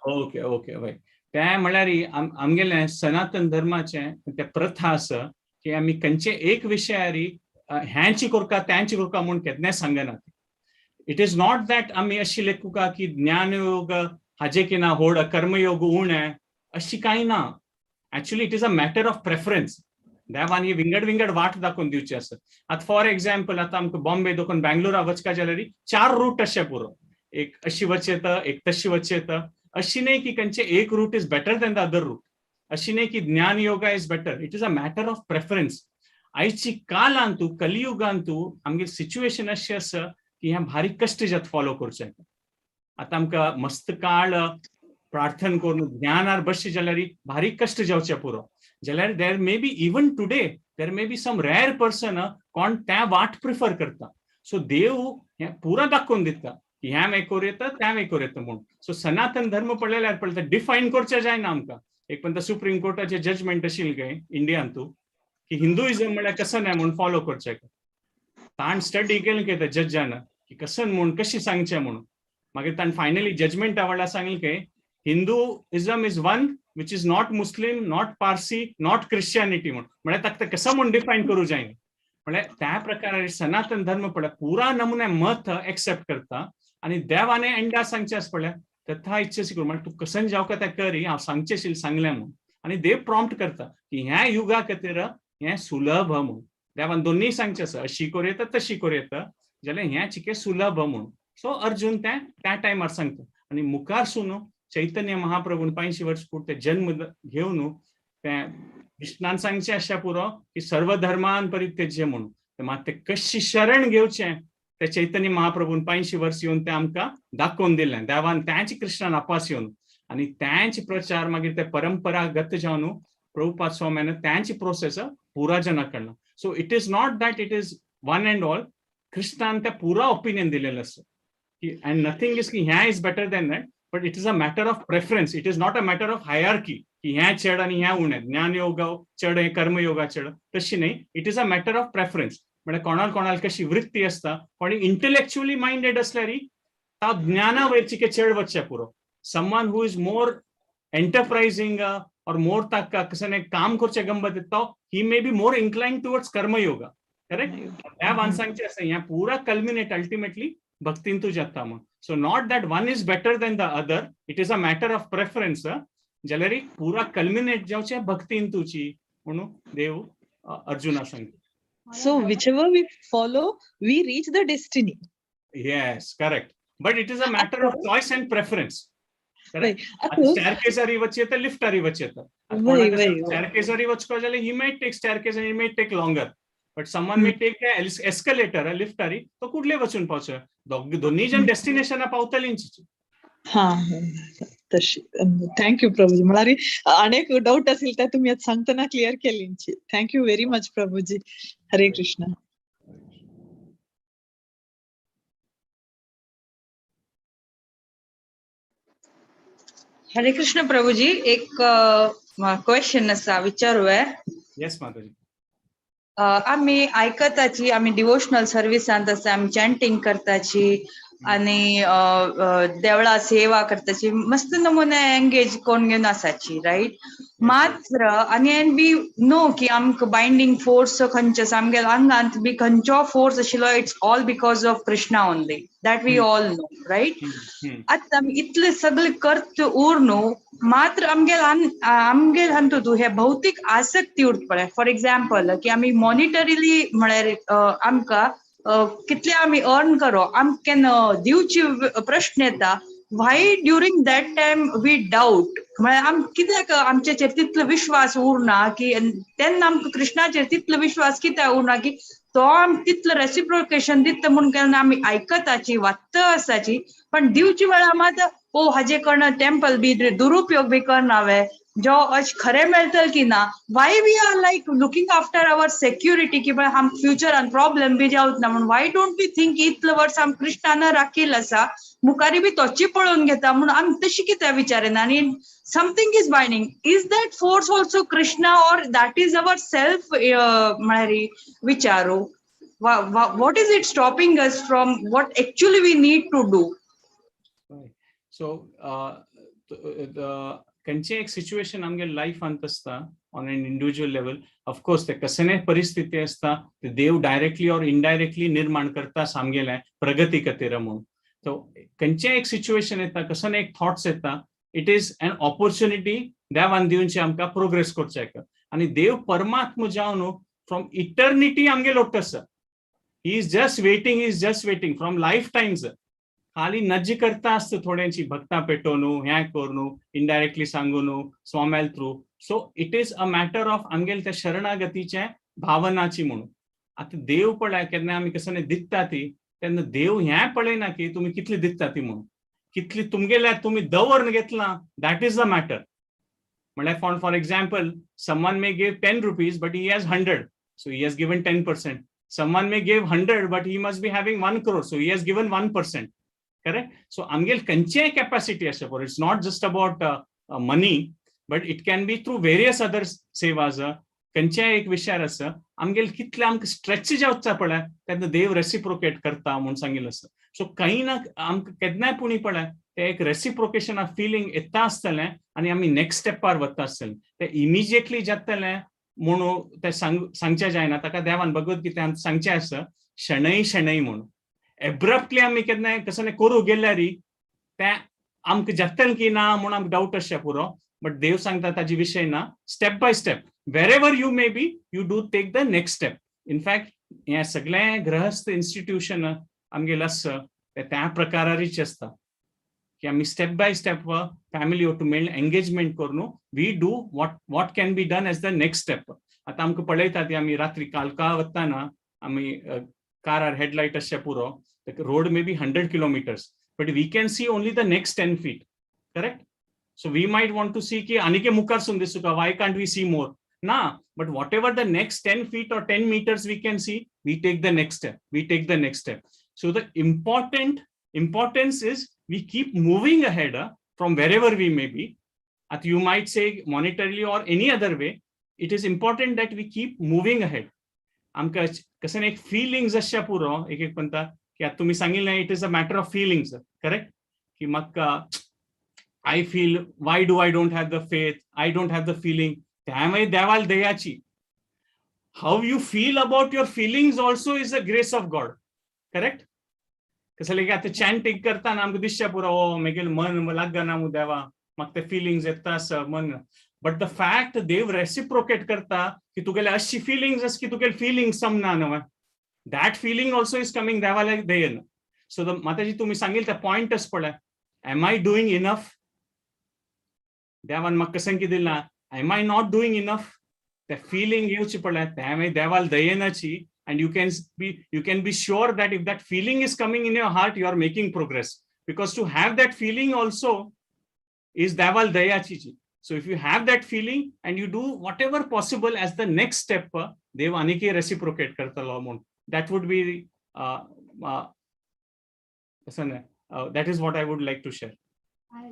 ओके ओके वय. ते म्हळ्यार आमगेले सनातन धर्माचे ते प्रथा आसा की आमी खंयचे एक विशयारी ह्यांची कोरका त्यांची कोरका म्हूण केन्नाय सांगना. It is not that आमी अशी लेखुका की ज्ञानयोग हाजे की ना होड कर्मयोग उणें, अशी कांय ना. Actually it is a matter of preference. देवान ही विंगड विंगड वाट दाखोवन दिवची आसा. आतां फॉर एग्जाम्पल आतां आमकां बॉम्बे दोकून बेंगलोरा वचका जाल्यार 4 रूट अशे पुरो, एक अशी वच येता, एक तशी वच येता. अशी न्हय की खंयचे एक route is better than the other route, अशी न्हय की ज्ञान yoga is better. It is a matter of preference. आयची कालांतू कलियुगांतू आमगे सिच्युएशन अशी आसा की हें भारी कश्ट जात फॉलो करचें. आतां आमकां मस्त काळ प्रार्थना करून ज्ञानार बसचे जाल्यार भारी कश्ट जावचे पुरो. जाल्यार there may be even today there may be some rare person कोण त्या वाट प्रिफर करता. सो देव हें पुरा दाखोवन दिता की ह्या हें करूं येता, त्या हें करूं येता म्हूण. सो सनातन धर्म पळयल्यार पळयता डिफायन करचें जायना आमकां. एक पण सुप्रीम कोर्टाचे जजमेंट आशिल्लें काय इंडियांतू की हिंदुइजम म्हळ्यार कसं न्हय म्हूण फॉलो करचें. ताण स्टडी केलें काय त्या जजान की कसं म्हूण कशी सांगचें म्हणून. मागीर ताण फायनली जजमेंटा वेळार सांगलें काय Hinduism is one which is not Muslim, not Parsi, not Christianity म्हणून. म्हळ्यार ताका कसं म्हूण डिफायन करूं जायना. म्हळ्यार त्या प्रकारे सनातन धर्म पळय पुरा नमुने मत एक्सेप्ट करता. आनी देवाने एंडा सांगचें आसा पळय तथा इच्छेसी करूं, म्हळ्यार तूं कसन जावका तें करी, हांव सांगचें सांगलें म्हणून. आनी देव प्रॉम्प्ट करता की ह्या युगा खातीर हें सुलभ म्हणून. देवान दोन्ही सांगचें आसा, अशी करूं येता तशी करूं येता, जाल्यार हें चिके सुलभ म्हणून. सो अर्जुन तें त्या टायमार सांगता. आनी मुखार सुन चैतन्य महाप्रभून 85 वर्स ते जन्म घेवन ते कृष्णान सांगचें आशा पुरो की सर्व धर्मान परित्यज्य म्हणून. मात ते कशी शरण घेवचें ते चैतन्य महाप्रभून 85 वर्स येवन ते आमकां दाखोवन दिलें. देवान त्यांची कृष्णान आपास येवन आनी त्यांचे प्रचार मागीर ते परंपरागत जावन प्रभुपाद स्वाम्यान त्यांची प्रोसेस पुरा जनाक कडला. So it is not that it is one and all. कृष्णान ते पुरा ओपिनियन दिलेलें आसा की अँड नथींग is की ह्या is better than that, but it is a matter of preference. It is not a matter of hierarchy की ह्या चड आनी ह्या उणें, ज्ञान योग चड हें कर्मयोगा चड, तशी न्हय. It is a matter of preference. म्हळ्यार कोणाक कोणाक कशी वृत्ती आसता, कोणी इंटलेक्च्युअली मायंडेड आसल्यार ता ज्ञाना वयर चिके चड वचचें पुरो. Someone who is more enterprising or more ताका कसं काम करचें गंमत तो he may be more incline towards karma yoga. Correct? त्या माणसांचे आसा ह्या पुरा कल्मिनेट अल्टिमेटली भक्तींतू जाता म्हणून. So not that one is better than the other, it is a matter of preference. जाल्यार पुरा कल्मिनेट जावचें भक्तींतूची म्हणून देव अर्जुना सांगता. So whichever we follow, we reach the destiny. Yes, correct, but it is a matter of choice and preference. Correct. आतां स्टॅरकेजारी वच येता, लिफ्टारी वच येता. वय वय वय. स्टॅरकेजारी वचपा जाल्यार he may take staircase and he may take longer, but someone may take escalator, लिफ्टारी तो कुडले वचून पावचो. दोन्ही जण डेस्टिनेशना पावतलींच. हा, तशी. Thank you Prabhuji. म्हळ्यार अनेक डाऊट असेल तर तुम्ही आज सांगताना clear केलींची. Thank you very much Prabhuji. Hare Krishna. Hare Krishna Prabhuji, एक क्वेश्चन आसा विचारूया. येस माताजी. आमी आयकताची, आमी डिवोशनल सर्विसांत आसा, आमी चॅन्टिंग करताची आनी देवळा सेवा करताची, मस्त नमुने एंगेज कोण घेवन आसाची, रायट? मात्र आनी एंड we know की आमकां बायंडींग फोर्स खंयचो आसा, आमगेल्या आंगांत बी खंयचो फोर्स आशिल्लो, it's all because of Krishna only, that we all know, right? आतां आमी इतले सगळे कर्त उर न्हू, मात्र आमगेल आमगेल हातूंत हे भौतीक आसक्ती उरता पळय. फॉर एग्जाम्पल की आमी मॉनिटरीली म्हळ्यार आमकां कितले आमी अर्न करो, आमकां केन्ना दिवची प्रश्न येता, why during that time we doubt? म्हळ्यार आम कित्याक आमचेचेर तितलो विश्वास उरना की तेन्ना आमकां कृष्णाचेर तितलो विश्वास कित्याक उरना की तो आम तितलो रेसिप्रोकेशन दिता म्हूण केन्ना आमी आयकताची, वाचता आसाची, पण दिवची वेळा मात ओ हाजे कडन टेम्पल बी दुरुपयोग बी करना वे, जो अशें खरें मेळटलें की ना? Why we are like looking after our security की आम फ्युचरान प्रॉब्लेम बी जावच ना म्हणून? Why don't we think इतले वर्स आम कृष्णान राखील आसा, मुखारी बी तोची पळोवन घेता म्हणून आमी तशी कित्याक विचारिना? आनी something is binding. Is that force also Krishna or that is our self म्हळ्यार विचारू? What is it stopping us from what actually we need to do? So खंयचें एक सिच्युएशन आमगे लायफांत आसता on an individual level, of course ते कसले परिस्थिती आसता ते देव डायरेक्टली ऑर इनडायरेक्टली निर्माण करता आमगेले प्रगती खातीर म्हणून. सो खंयचें एक सिच्युएशन येता, कसले एक थॉट्स येता, it is an opportunity देवान दिवचे आमकां प्रोग्रेस करचे. आनी देव परमात्मा जावन फ्रॉम इटर्निटी आमगे लोट आसा. He is just waiting, is just waiting from life times. खाली नज्ज करता आसता थोड्यांची भक्तां पेटोवन, हें करून, इनडायरेक्टली सांगून, स्वाम्याल through. So it is a matter of आमगेले त्या शरणागतीचे भावनाची म्हणून. आतां देव पळय, केन्ना आमी कसं दिता ती तेन्ना देव हें पळयना की तुमी कितली दिता ती म्हणून, कितली तुमगेल्या तुमी दवरून घेतला, that is the matter. म्हणल्यार for example, someone may give 10 rupees but he has 100, so he has given 10%. Someone may give 100 but he must be having 1 crore, so he has given 1%, correct? So आमगेल खंयचेय capacity आसा, for it's not just about money, but it can be through various other sevas. खंयच्याय एक विशयार आसा आमगेल कितले आमकां stretch जावचा पळय, तेन्ना देव रेसिप्रोकेट करता म्हूण सांगिल्लें आसा. सो काही ना आमकां केन्नाय पुणी पळय ते एक रेसिप्रोकेशन ऑफ फिलींग येता आसतलें आनी आमी नेक्स्ट स्टेपार वता आसतलें. ते इमिजिएटली जातलें म्हणून ते सांगचें जायना. ताका देवान भगवत गीतेन सांगचें आसा, शणै शणै म्हणून. एब्रप्टली आमी केन्नाय कसं करूं गेल्यार तें आमकां जातलें की ना म्हणून आमकां डावट आसचें पुरो, बट देव सांगता ताजे विशय ना. Step by step, wherever you may be, you do take the next step. In fact हें सगळें गृहस्थ इन्स्टिट्यूशन आमगेलें आसा ते त्या प्रकारारीच आसता की आमी स्टेप बाय स्टेप फॅमिली ओटू मेळून एंगेजमेंट करून we do what can be done as the next step. आतां आमकां पळयता ती आमी रात्री कालका वतना आमी कारार हेडलायट आसचे पुरो, road may be 100 kilometers but we can see only the next 10 feet, correct? So we might want to see की आनीक मुखार सून दिसूका, why can't we see more ना? But whatever the next 10 feet or 10 meters we can see, we take the next step, we take the next step. So the important importance is we keep moving ahead from wherever we may be. At you might say monetarily or any other way, it is important that we keep moving ahead. आमकां कसं एक feelings आसच्या पुरो. एक एक म्हणटा की आतां तुमी सांगिल्लें, it is a matter of feelings, correct? की म्हाका I feel, why do I don't have the faith, I don't have the feeling. त्या मागीर देवाल दयाची. How you feel about your feelings also is a grace of God, correct? कसं की आतां chanting करताना आमकां दिसचें पुरो, ओ मागीर मन लागना मू देवा, म्हाका ते फिलिंग्स येता आसा मन. But the fact Dev reciprocate करता की तुगेले अशी फिलिंग्स आसा की तुगेले फिलिंग्स समना न्हय, that feeling also is coming देवाला दयेन. सो the माताजी तुम्ही सांगेल त्या पॉइंटच पळय, एम I doing enough? देवान म्हाका कशें कितें दिलां, am I not doing enough? ते फिलिंग येवची पडलें, तें मागीर देवाल दयेनाची. And you can be sure that if that feeling is coming in your heart, you are making progress, because to have that feeling also is देवाल दयाची. So if you have that feeling and you do whatever possible as the next step, देव आनीकय reciprocate करतलो म्हूण. That would be that is what I would like to share.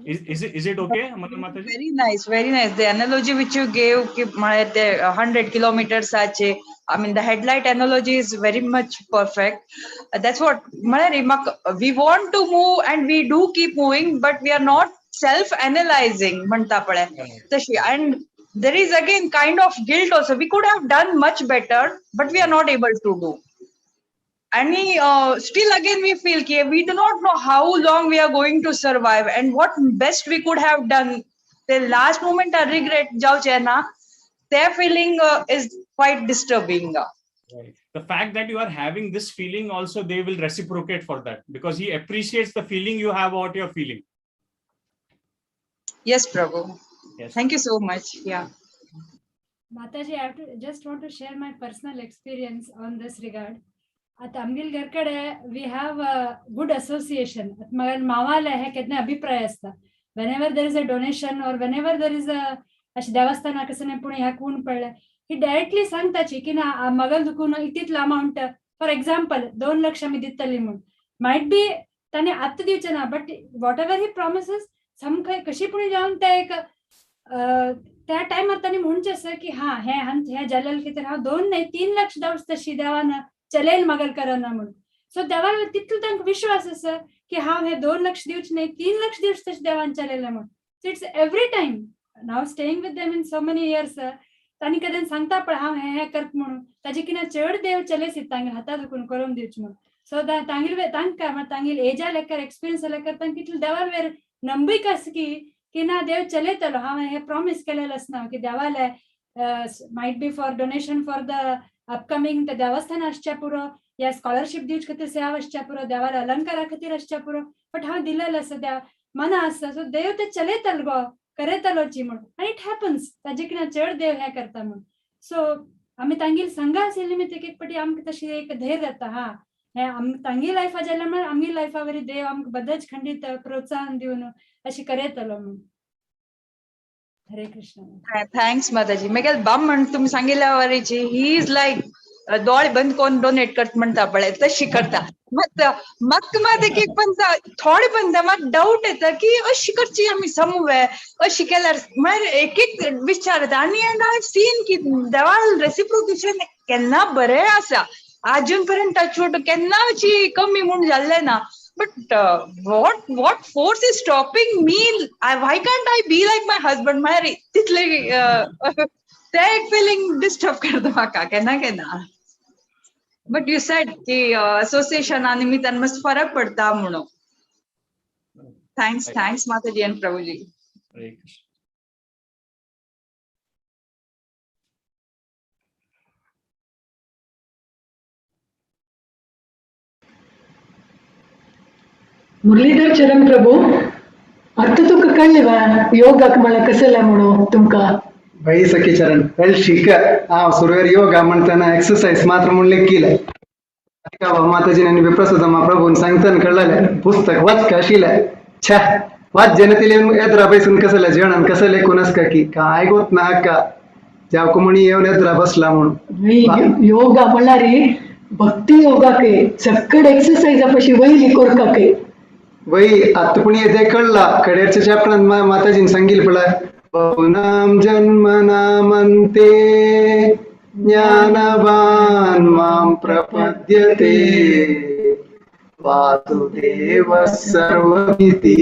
Is it okay, Manu Mataji? Very nice, very nice. The analogy which you gave, की म्हळ्यार ते 100 kilometers आचे, I mean, the headlight analogy is very much perfect. That's what म्हळ्यार म्हाका, we want to move and we do keep moving, but we are not self analyzing म्हणता पळय तशी. And there is again kind of guilt also. We could have done much better, but we are not able to do. And still again we feel की we do not know how long we are going to survive and what best we could have done. The last moment I regret जावचे ना, that feeling is quite disturbing. Right. The fact that you are having this feeling also, they will reciprocate for that, because he appreciates the feeling you have about your feeling. Yes, Prabhu. Yes. Thank you so much. Yeah. Mataji, I have to just want to share my personal experience on this regard. आता आमगेल घरकडे we have a good association. मग मावाले हे केन्ना अभिप्राय असता, whenever there is a donation or whenever there is a अशें देवस्थाना कसं नाही, पूण ह्या कोण पडले, ही डायरेक्टली सांगताची की ना मगल दुखून इतले अमाऊंट, फॉर एक्झाम्पल 2 लक्ष आमी दितली म्हूण. मायट बी ताणें आत्तां दिवचें ना, but whatever he promises, सामकें कशी पूण जावन ते एक त्या टायमार तांणी म्हणचें आसा की हा हे हें जालें कितें, हांव 2 न्हय 3 लक्ष धांवच तशी देवान चलेल मगल करना म्हणून. सो देवान तितलो तांकां विश्वास आसा की हांव हे 2 लक्ष दिवचे न्हय, 3 लक्ष दिवचे तशें देवान चलयलें म्हणून. So it's every time, now staying with them in so many years, तांणी केन्ना सांगता पळय हांव हें हें करता म्हणून, ताजे कितें चड देव चलयसी तांगेर हाता दुखून करून दिवचें म्हणून. सो तांगेर तांकां तांगेर एजा लेकर, एक्सपिरियन्स लेकर, तांकां कितले देवार वेर नंबिक आसा की की ना देव चलयतलो. हांव हें प्रॉमीस केलेलें आसना की देवाले, might be for donation for the upcoming ते देवस्थान आसच्या पुरो, या स्कॉलरशीप दिवचे खातीर सेवा आसच्या पुरो, देवाला अलंकारा खातीर आसच्या पुरो, बट हांव दिलेलें आसा, देव मना आसा, सो देव ते चलयतलो गो, करयतलोची म्हूण. आनी it happens, ताजे कितें चड देव हें करता म्हूण. सो आमी तांगेर संघा आशिल्ली निमित्त एक एक पाटी आमकां तशी एक धैर्य जाता. हा हे आम तांगे लायफा जाल्यार म्हळ्यार आमगे लायफा वरी देव आमकां बदच खंडीत प्रोत्साहन दिवन अशें करयतलो म्हूण. हरे कृष्ण. Thanks माताजी. मागीर बाम म्हण तुमी सांगिल्ल्या वरीची, he is like दोळे बंद करून डोनेट करत म्हणटा पळय, तशी करता. मात म्हाका मात एक एक पण थोडे पण म्हाका डाऊट येता की अशी करची आमी समूह, अशी केल्यार, म्हळ्यार एक एक विचार येता. आनी एंड I seen की देवाल रेसिप्रोकेशन केन्ना बरें आसा आजून पर्यंत, टचवूड केन्ना अशी कमी म्हूण जाल्लें ना. But what force is stopping me? Why can't I be like my husband? म्हळ्यार तितले ते एक फिलिंग डिस्टर्ब करता म्हाका केन्ना केन्ना. बट you said की असोसिएशना निमित्तान मस्त फरक पडता म्हणून. Thanks, thanks Mataji and Prabhuji. Hare Krishna. Muralidhar चरण प्रभू, आता तुका कळ्ळें वा योगाक म्हळ्यार कसलें म्हणून तुमकां? ಬೈ ಸಖಿ ಚರಣ್ ವೆಲ್ ಶಿಕ ಆ ಸುರುವೇರ್ ಯೋಗ म्हणताना एक्सरसाइज मात्र म्हणून लेखील. माताजी आणि विप्रसदमा प्रभून सांगताना कळलें, पुस्तक वाच का छ्या वाच जनतेला येद्रा बैसून कसले जेवण कसं लेखून का की काय गोत ना का ज्या कुमणी येऊन येद्रा बसला म्हणून. योगा म्हणल्यार भक्ती योगाके सक्कड एक्सरसाइज पशी वयली कोरकाके. वै आत्ता पुणी येते कळला कडेरच्या चॅप्टरान माताजीन सांगितलं पळय, बहूनाम जन्मनामन्ते ज्ञानवान मां प्रपद्यते वासुदेव सर्वमिति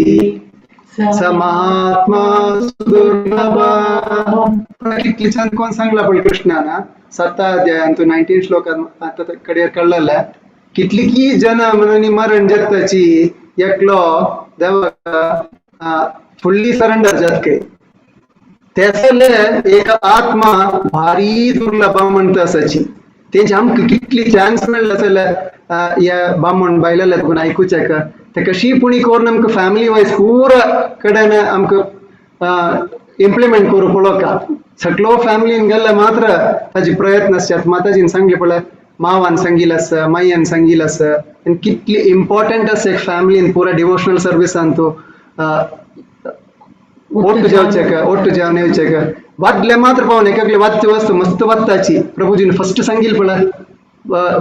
स महात्मा सुदुर्लभ. कितली छान कोण सांगला पण कृष्णाना साता अध्यायान तो 19 श्लोकात आता कडेर कळलेलं, कितली की जन्म आणि मरण जाताची एकलो देवा फुल्ली सरेंडर जात काही त्यासले एक आत्मा भारी दुर्लभ म्हणत असाची. तेंचे आमकां कितली चान्स मेळ्ळा जाल्यार ह्या बामण बायलेल्या तुका आयकुच्याक ते कशी पुणी करून आमकां फॅमिली वायज पुरा कडेन आमकां इम्प्लिमेंट करूं पळोवका. सगळो फॅमिलीन गेल्ले मात्र ताजे प्रयत्न आसतात. माताजीन सांगले पळय, मावान सांगिल आसा, माययान सांगिल आसा, आनी कितली इम्पॉर्टंट आसा एक फॅमिलीन पुरा डिवोशनल सर्विसान तूं ಒಟ್ಟು जावचेक ಒಟ್ಟು जावन येवचेक वादले मात्र पावन एकाकले वाद्य वस्तू मस्त वादताची. प्रभुजीन फस्ट सांगिल पळय,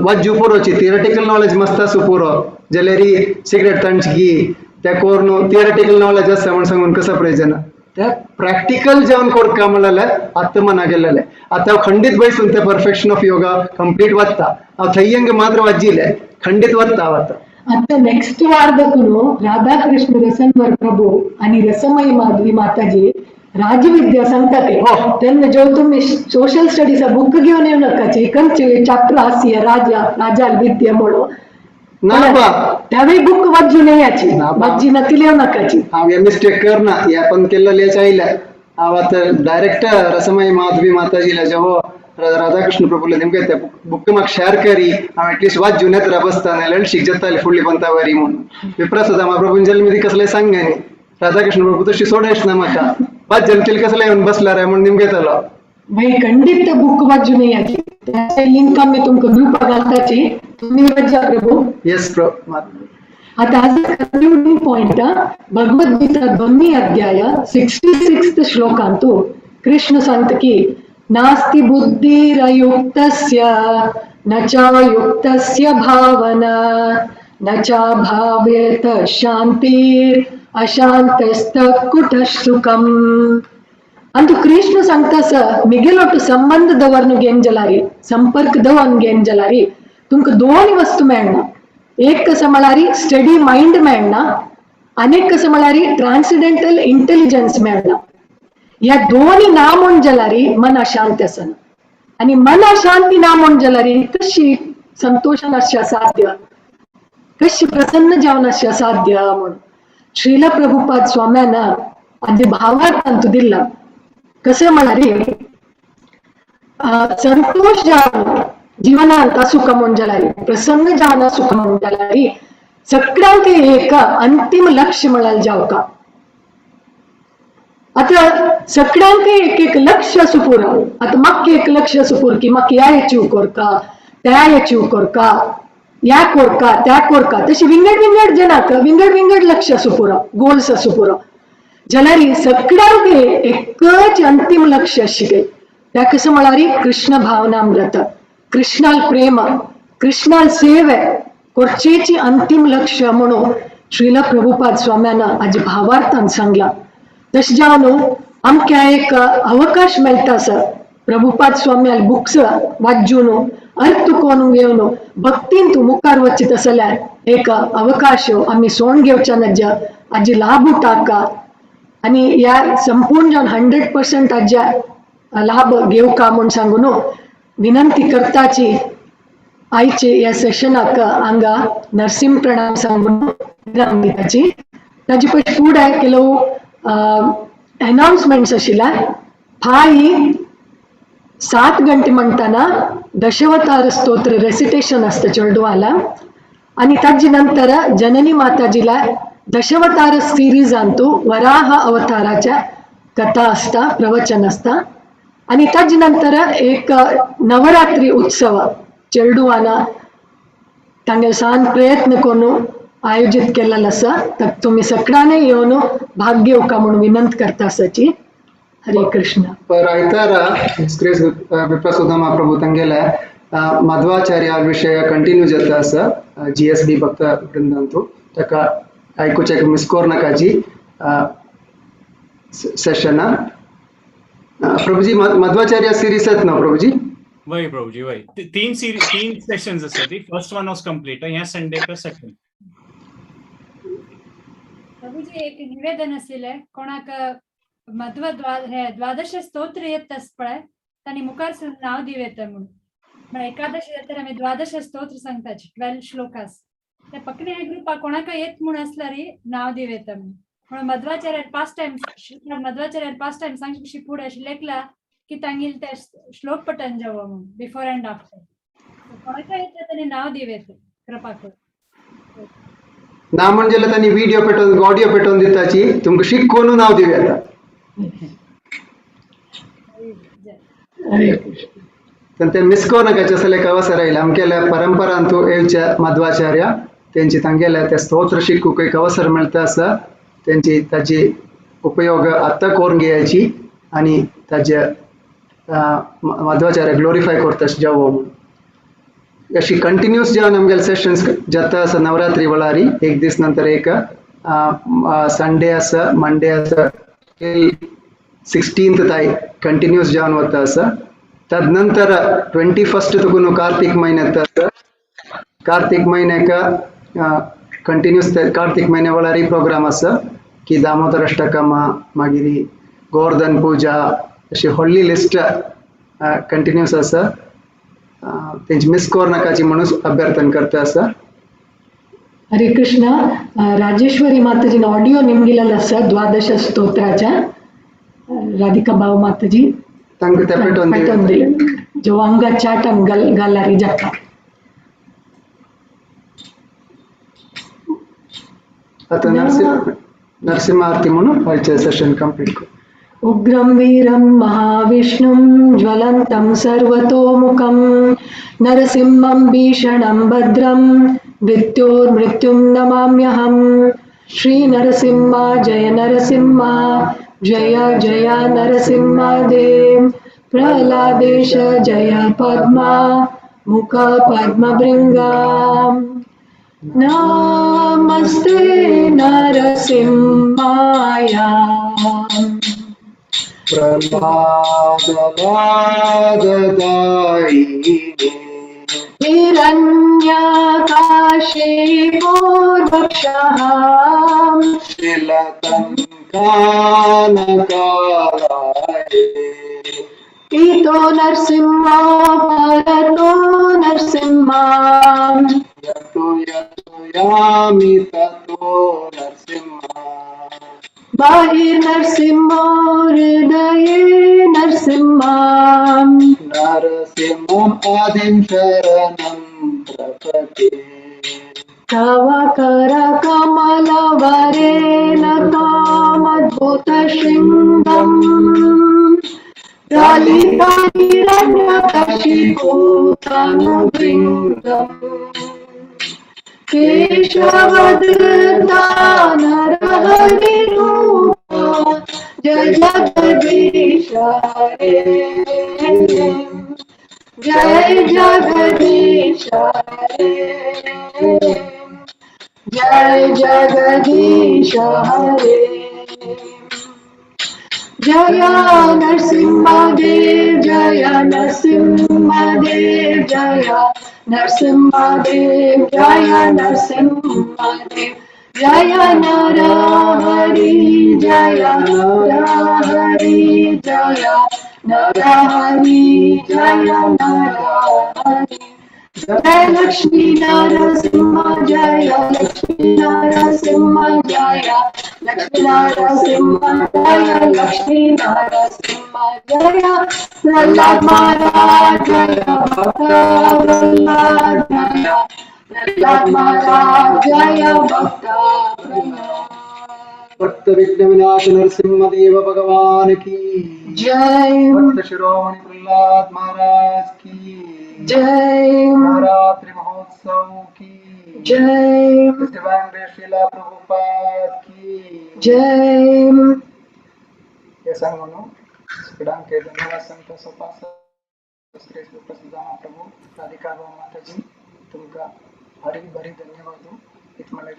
वाज्जू पुरोची थियरटिकल नॉलेज मस्त आसूं पुरो, जाल्यार सिगरेट तांची त्या कोरून थियरटिकल नॉलेज आसा म्हण सांगून कसो प्रयोजन? त्या प्रॅक्टिकल जेवण कोरका म्हणलें आत्मना गेल्लेले. आतां हांव खंडीत बैसून ते परफेक्शन ऑफ योगा कंप्लीट वता. हांव थंय मात्र वाजिल्लें, खंडीत वता हांव आतां. आता ನೆಕ್ಸ್ಟ್ ವಾರದಕ್ಕೂ ರಾಧಾಕೃಷ್ಣ ರಸನ್ವರ್ ಪ್ರಭು आणि रसमयी माधवी माताजी राजविद्या सांगता ते. हो. तेन्ना जेव तुम्ही सोशल स्टडीचा बुक घेऊन येऊ नका, खंयचे चॅप्टर आसी राजा राजाल विद्या म्हणून ना बा. त्यावेळी बुक वाचू नये याची. ना बा. वाची ना येऊ नकाची. हांव हे मिस्टेक करना, हे पण केल्लें आयलें. हांव आतां डायरेक्ट रसमयी माधवी माताजीला जेवो राधाकृष्ण प्रभुले निमगे ते बुक म्हाका शेअर करी, हांव एटलिस्ट वाचून येत बसता नाल्यार शिक जाताले फुडली पंतावरी म्हणून. विप्रासदा महाप्रभून जल्मी ती कसलें सांग न्ही, राधाकृष्ण प्रभू तशी सोडस ना म्हाका, वाच जमतील कसलें येवन बसला रे म्हणून निमगे येतलो. मागीर खंडीत बुक वाचू नये याची. त्याचे लिंक आमी तुमकां ग्रुपाक घालताची, तुम्ही वाचा प्रभू. येस प्रभू. आता आज कंक्लूडिंग पॉइंट. भगवद्गीता दोन्ही अध्याय 66 श्लोकांतु कृष्ण सांगता की नास्ति बुद्धिरयुक्तस्य न चायुक्तस्य भावना न चा भावेत शांतीर अशांतस्तकुटः सुखम. ಅಂತು ಕೃಷ್ಣ सांगता ಸ मिगेलोट संबंध दवरनु घेन जाल्यार, संपर्क दवरून घेन जाल्यार तुमकां दोन वस्तू मेळना. एक कसं म्हळ्यार स्टडी मायंड मेळना, आनी एक कसं म्हळ्यार ट्रान्सिडेंटल इंटेलिजन्स मेळना. ह्या दोन्ही ना म्हूण जाल्यार मन अशांत आसना, आनी मन अशांती ना म्हूण जाल्यार कशी संतोषान आसच्या साध्य, कशी प्रसन्न जावन आसच्या साध्य म्हणून श्रील प्रभुपाद स्वाम्यान आदी भावार्थांतु दिला. कसं म्हळ्यार संतोष जावन जीवनांत सुख म्हूण जाल्यार, प्रसन्न जावन सुख म्हूण जाल्यार सगळ्यांक एक अंतिम लक्ष्य म्हळ्यार जावका. आता सगळ्यांक एक एक लक्ष्य आसूं पुरो. आता म्हाका एक लक्ष्य आसूं पुरो की म्हाका ह्या अचीव करका, त्या अचीव करका, ह्या कोरका, त्या कोरका. तशी विंगड विंगड जनाक विंगड विंगड लक्ष्य आसूं पुरो, गोल्स आसूं पुरो, जाल्यार सगळ्यांक एकच अंतिम लक्ष्य आशिल्लें. त्या कसं म्हळ्यार कृष्ण भावनामृत, कृष्णाल प्रेम, कृष्णाल सेवे कोरचेची अंतिम लक्ष्य म्हणून श्रील प्रभुपाद स्वाम्यान आज भावार्थान सांगला. तशें जावन आमकां एक अवकाश मेळटा सर प्रभुपाद स्वाम्याल बुक्स वाचून अर्थ कोण घेवन भक्तीन तूं मुखार वचित जाल्यार एक अवकाश आमी सोण घेवच्या नज्ज आजी लाभ उठाका आणि ह्या संपूर्ण जावन 100% आज्या लाभ घेवका म्हूण सांगून विनंती करताची. आयचे ह्या सेशनाक हांगा नरसिंह प्रणाम सांगून विराम दिताची. ताजे पयलीं फुडें ಕೆಲವು अनाउन्समेंट्स आशिल्ले. फाय 7 गंटे म्हणटाना दशवतार स्तोत्र रेसिटेशन आसता चेडवाला, आणि ताजे नंतर जननी माताजीला दशवतार सिरीजांतू वराह अवताराच्या कथा आसता, प्रवचन आसता. आणि ताजे नंतर एक नवरात्री उत्सव चेडवाना तांगे सान प्रयत्न करून आयोजित केलेलो आसा. तर तुमी सगळ्यांनी येवन भाग घेवका म्हणून विनंती करता आसाची. हरे कृष्ण. पर आयतार ಶ್ರೀ ವಿಪ್ರಸುಧಾಮ ಪ್ರಭು ತಂಗೆಲೆ ಮಧ್ವಾಚಾರ್ಯ ವಿಷಯ ಕಂಟಿನ್ಯೂ जाता आसा GSB ಭಕ್ತ ವೃಂದಂತು. ताका आयकुचें मिस कोरनाकाजी सेशन. प्रभुजी, मध्वाचार्य सिरीज येत ना प्रभुजी? वय प्रभुजी, वय. तीन सिरीज, तीन सेशन्स आसा ती. फर्स्ट वन वॉज कंप्लीट, ह्या संडे सेकंड. प्रभुजी, एक निवेदन आशिल्लें. कोणाक मध्व हे द्वादश स्तोत्र येत आस पळय, तांणी मुखार सरून नांव दिव येता म्हणून. म्हळ्यार एकादशी जाल्यार आमी द्वादश स्तोत्र सांगताची, 12 श्लोकास. ते पकणे ह्या ग्रुपाक कोणाक येत म्हूण आसल्यार नांव दिव येता म्हणून. म्हणून Madhvacharya past time, Madhvacharya past time सांगचे फुडें अशें लेखला की तांगेले ते श्लोक पठण जावं म्हणून, बिफोर अँड आफ्टर. कोणाच्या येता ताणें नांव दिवेत कृपा कर. ना म्हणजे त्यांनी व्हिडिओ पेटोवन ऑडिओ पेटोवन दिताची तुमकां शिकोवन नाव दिवं येता. हरे कृष्ण. तर ते मिस करू नका असले एक अवसर आयला आमगेल्या परंपरांतू येवच्या मध्वाचार्य तेंची तांगेल्या ते स्तोत्र शिकूंक एक अवसर मेळटा आसा. तेंची ताजी उपयोग आत्तां करून घेयाची आनी ताजे मध्वाचार्य ग्लोरिफाय करता जावो म्हणून. अशी कंटिन्यूस जेवन आमगेले सेशन्स जाता आसा नवरात्री वेळारी एक दीस नंतर एक संडे आसा मंडे आसा 16th ताय कंटिन्यूस जेवन वता आसा. तदनंतर 21st तुकून कार्तीक म्हयन्यात आसा. कार्तीक म्हयन्याक कंटिन्यूस कार्तीक म्हयन्या वेळारी प्रोग्राम आसा की दामोदर अष्टकम मागीर गोवर्धन पूजा अशी व्हडली लिस्ट कंटिन्यूस आसा. तेंची मिस करू नाकाची म्हणून अभ्यर्थन करता आसा. हरे कृष्ण. राजेश्वरी माताजीन ऑडिओ निमगिलेलो आसा द्वादश स्तोत्राच्या. राधिका भाव माताजी तांकां ते पेटोवन पेटोवन दिले. दिले जो हांगा चाटान गालारी जाता. आतां नरसिंह आरती म्हणून आयचें सेशन कंप्लीट कर. उग्रं वीरं महाविष्णुं ज्वलन्तं सर्वतोमुखं नरसिंहं भीषणं भद्रं मृत्योर्मृत्युं नमाम्यहं. श्री नरसिंहा जय नरसिंहा जय जय नरसिंहा देव. प्रह्लादेश जय पद्मा मुख पद्मभृङ्गा. नमस्ते नरसिंहाय. प्रह्लाददायिने हिरण्यकशिपोर्वक्षः शिलतङ्कानकालाये इतो नरसिंहो परतो नरसिंह यतो यतो यामि ततो नरसिंह बहिर्नरसिंहो हृदये नरसिंह नरसिंहम् आदिं शरणं प्रपद्ये. तव करकमलवरेण तामद्भुतशृङ्गम् ललिताहिरण्यकशिपुतनुभृङ्गम् केशवदत्ता नरहरिरूपा जय जगदीश हरे जय जगदीश हरे जय जगदीश हरे. जय नरसिंह देव जय नरसिंह देव जय नरसिंह देव जय नरसिंह देव जय नरहरि जय नरहरि जय नरहरि जय नरहरि. जय लक्ष्मी नरसिंह जय लक्ष्मी नरसिंह जय लक्ष्मी नरसिंह जय लक्ष्मी नरसिंह जय प्रह्लाद महाराज जय भक्त प्रह्लाद जय प्रह्लाद महाराज जय भक्त प्रह्लाद. भक्त विघ्न विनाश नरसिंह देव भगवान की जय. भक्त शिरोमणि प्रहलाद महाराज की जय. नवरात्रि महोत्सव की जय. डिवाइन श्रीला प्रभुपाद की जय. हे सांगून सगळ्यांक धन्यवाद सांगता. सोपा श्री प्रसिद्ध प्रभू राधिका माताजी तुमकां भारी भारी धन्यवाद. इत म्हणल्यार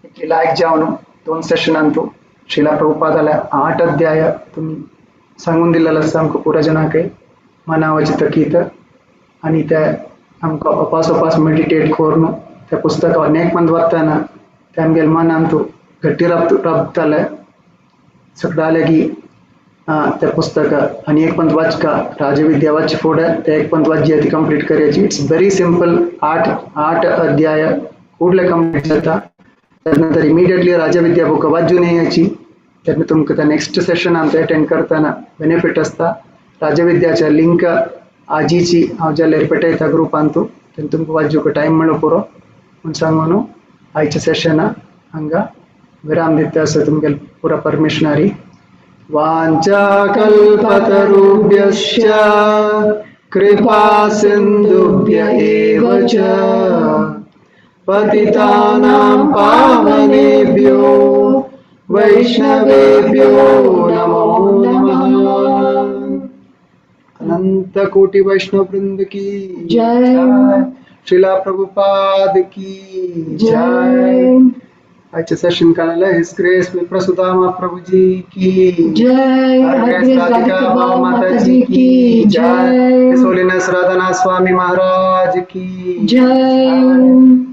इतली लायक जावन दोन सेशनांतू श्रीला प्रभुपादाल्या 8 अध्याय तुम्ही सांगून दिलेलं आसा आमकां पुरा जनांक मनावाची तकीत आनी ते आमकां अपास अपास मेडिटेट करून त्या पुस्तक अनेक मंद वाचतना ते आमगेले मनांत घट्टी राबताले. सगळ्या लागीं ते पुस्तक आनी एक पंत वाचका राजविद्या वाच फुडें ते एक पंत वाचची ती कंप्लीट करयाची. It's very simple. 8 अध्याय कुडले कंप्लीट जाता. त्यानंतर इमिडिएटली राजविद्या बुक वाचून येयाची. तेन्ना तुमकां त्या नेक्स्ट सेशनान अटेंड करतना बेनिफीट आसता. राजविद्याच्या लिंक आजीची हांव जाल्यार पेटयता ग्रुपांतू तेन्ना तुमकां वाजूक टायम मेळो पुरो म्हूण सांगून आयच्या सेशना हांगा विराम दिता आसा तुमगेले पुरा परमिशनारी. वाञ्छाकल्पतरुभ्यश्च कृपा सिन्धुभ्य एव च पतितानां पावनेभ्यो वैष्णवेभ्यो नमो नमः. अनंत कोटि वैष्णव वृंद की जय. श्रीला प्रभुपाद की जय. जय. आजच्या सेशन करायला his grace Viprasudama Prabhuji की जय. Her her grace grace Radhika Radhika भाव भाव माता माता जी जी की की जय. जय. His holiness Radhanath Swami Maharaj की जय.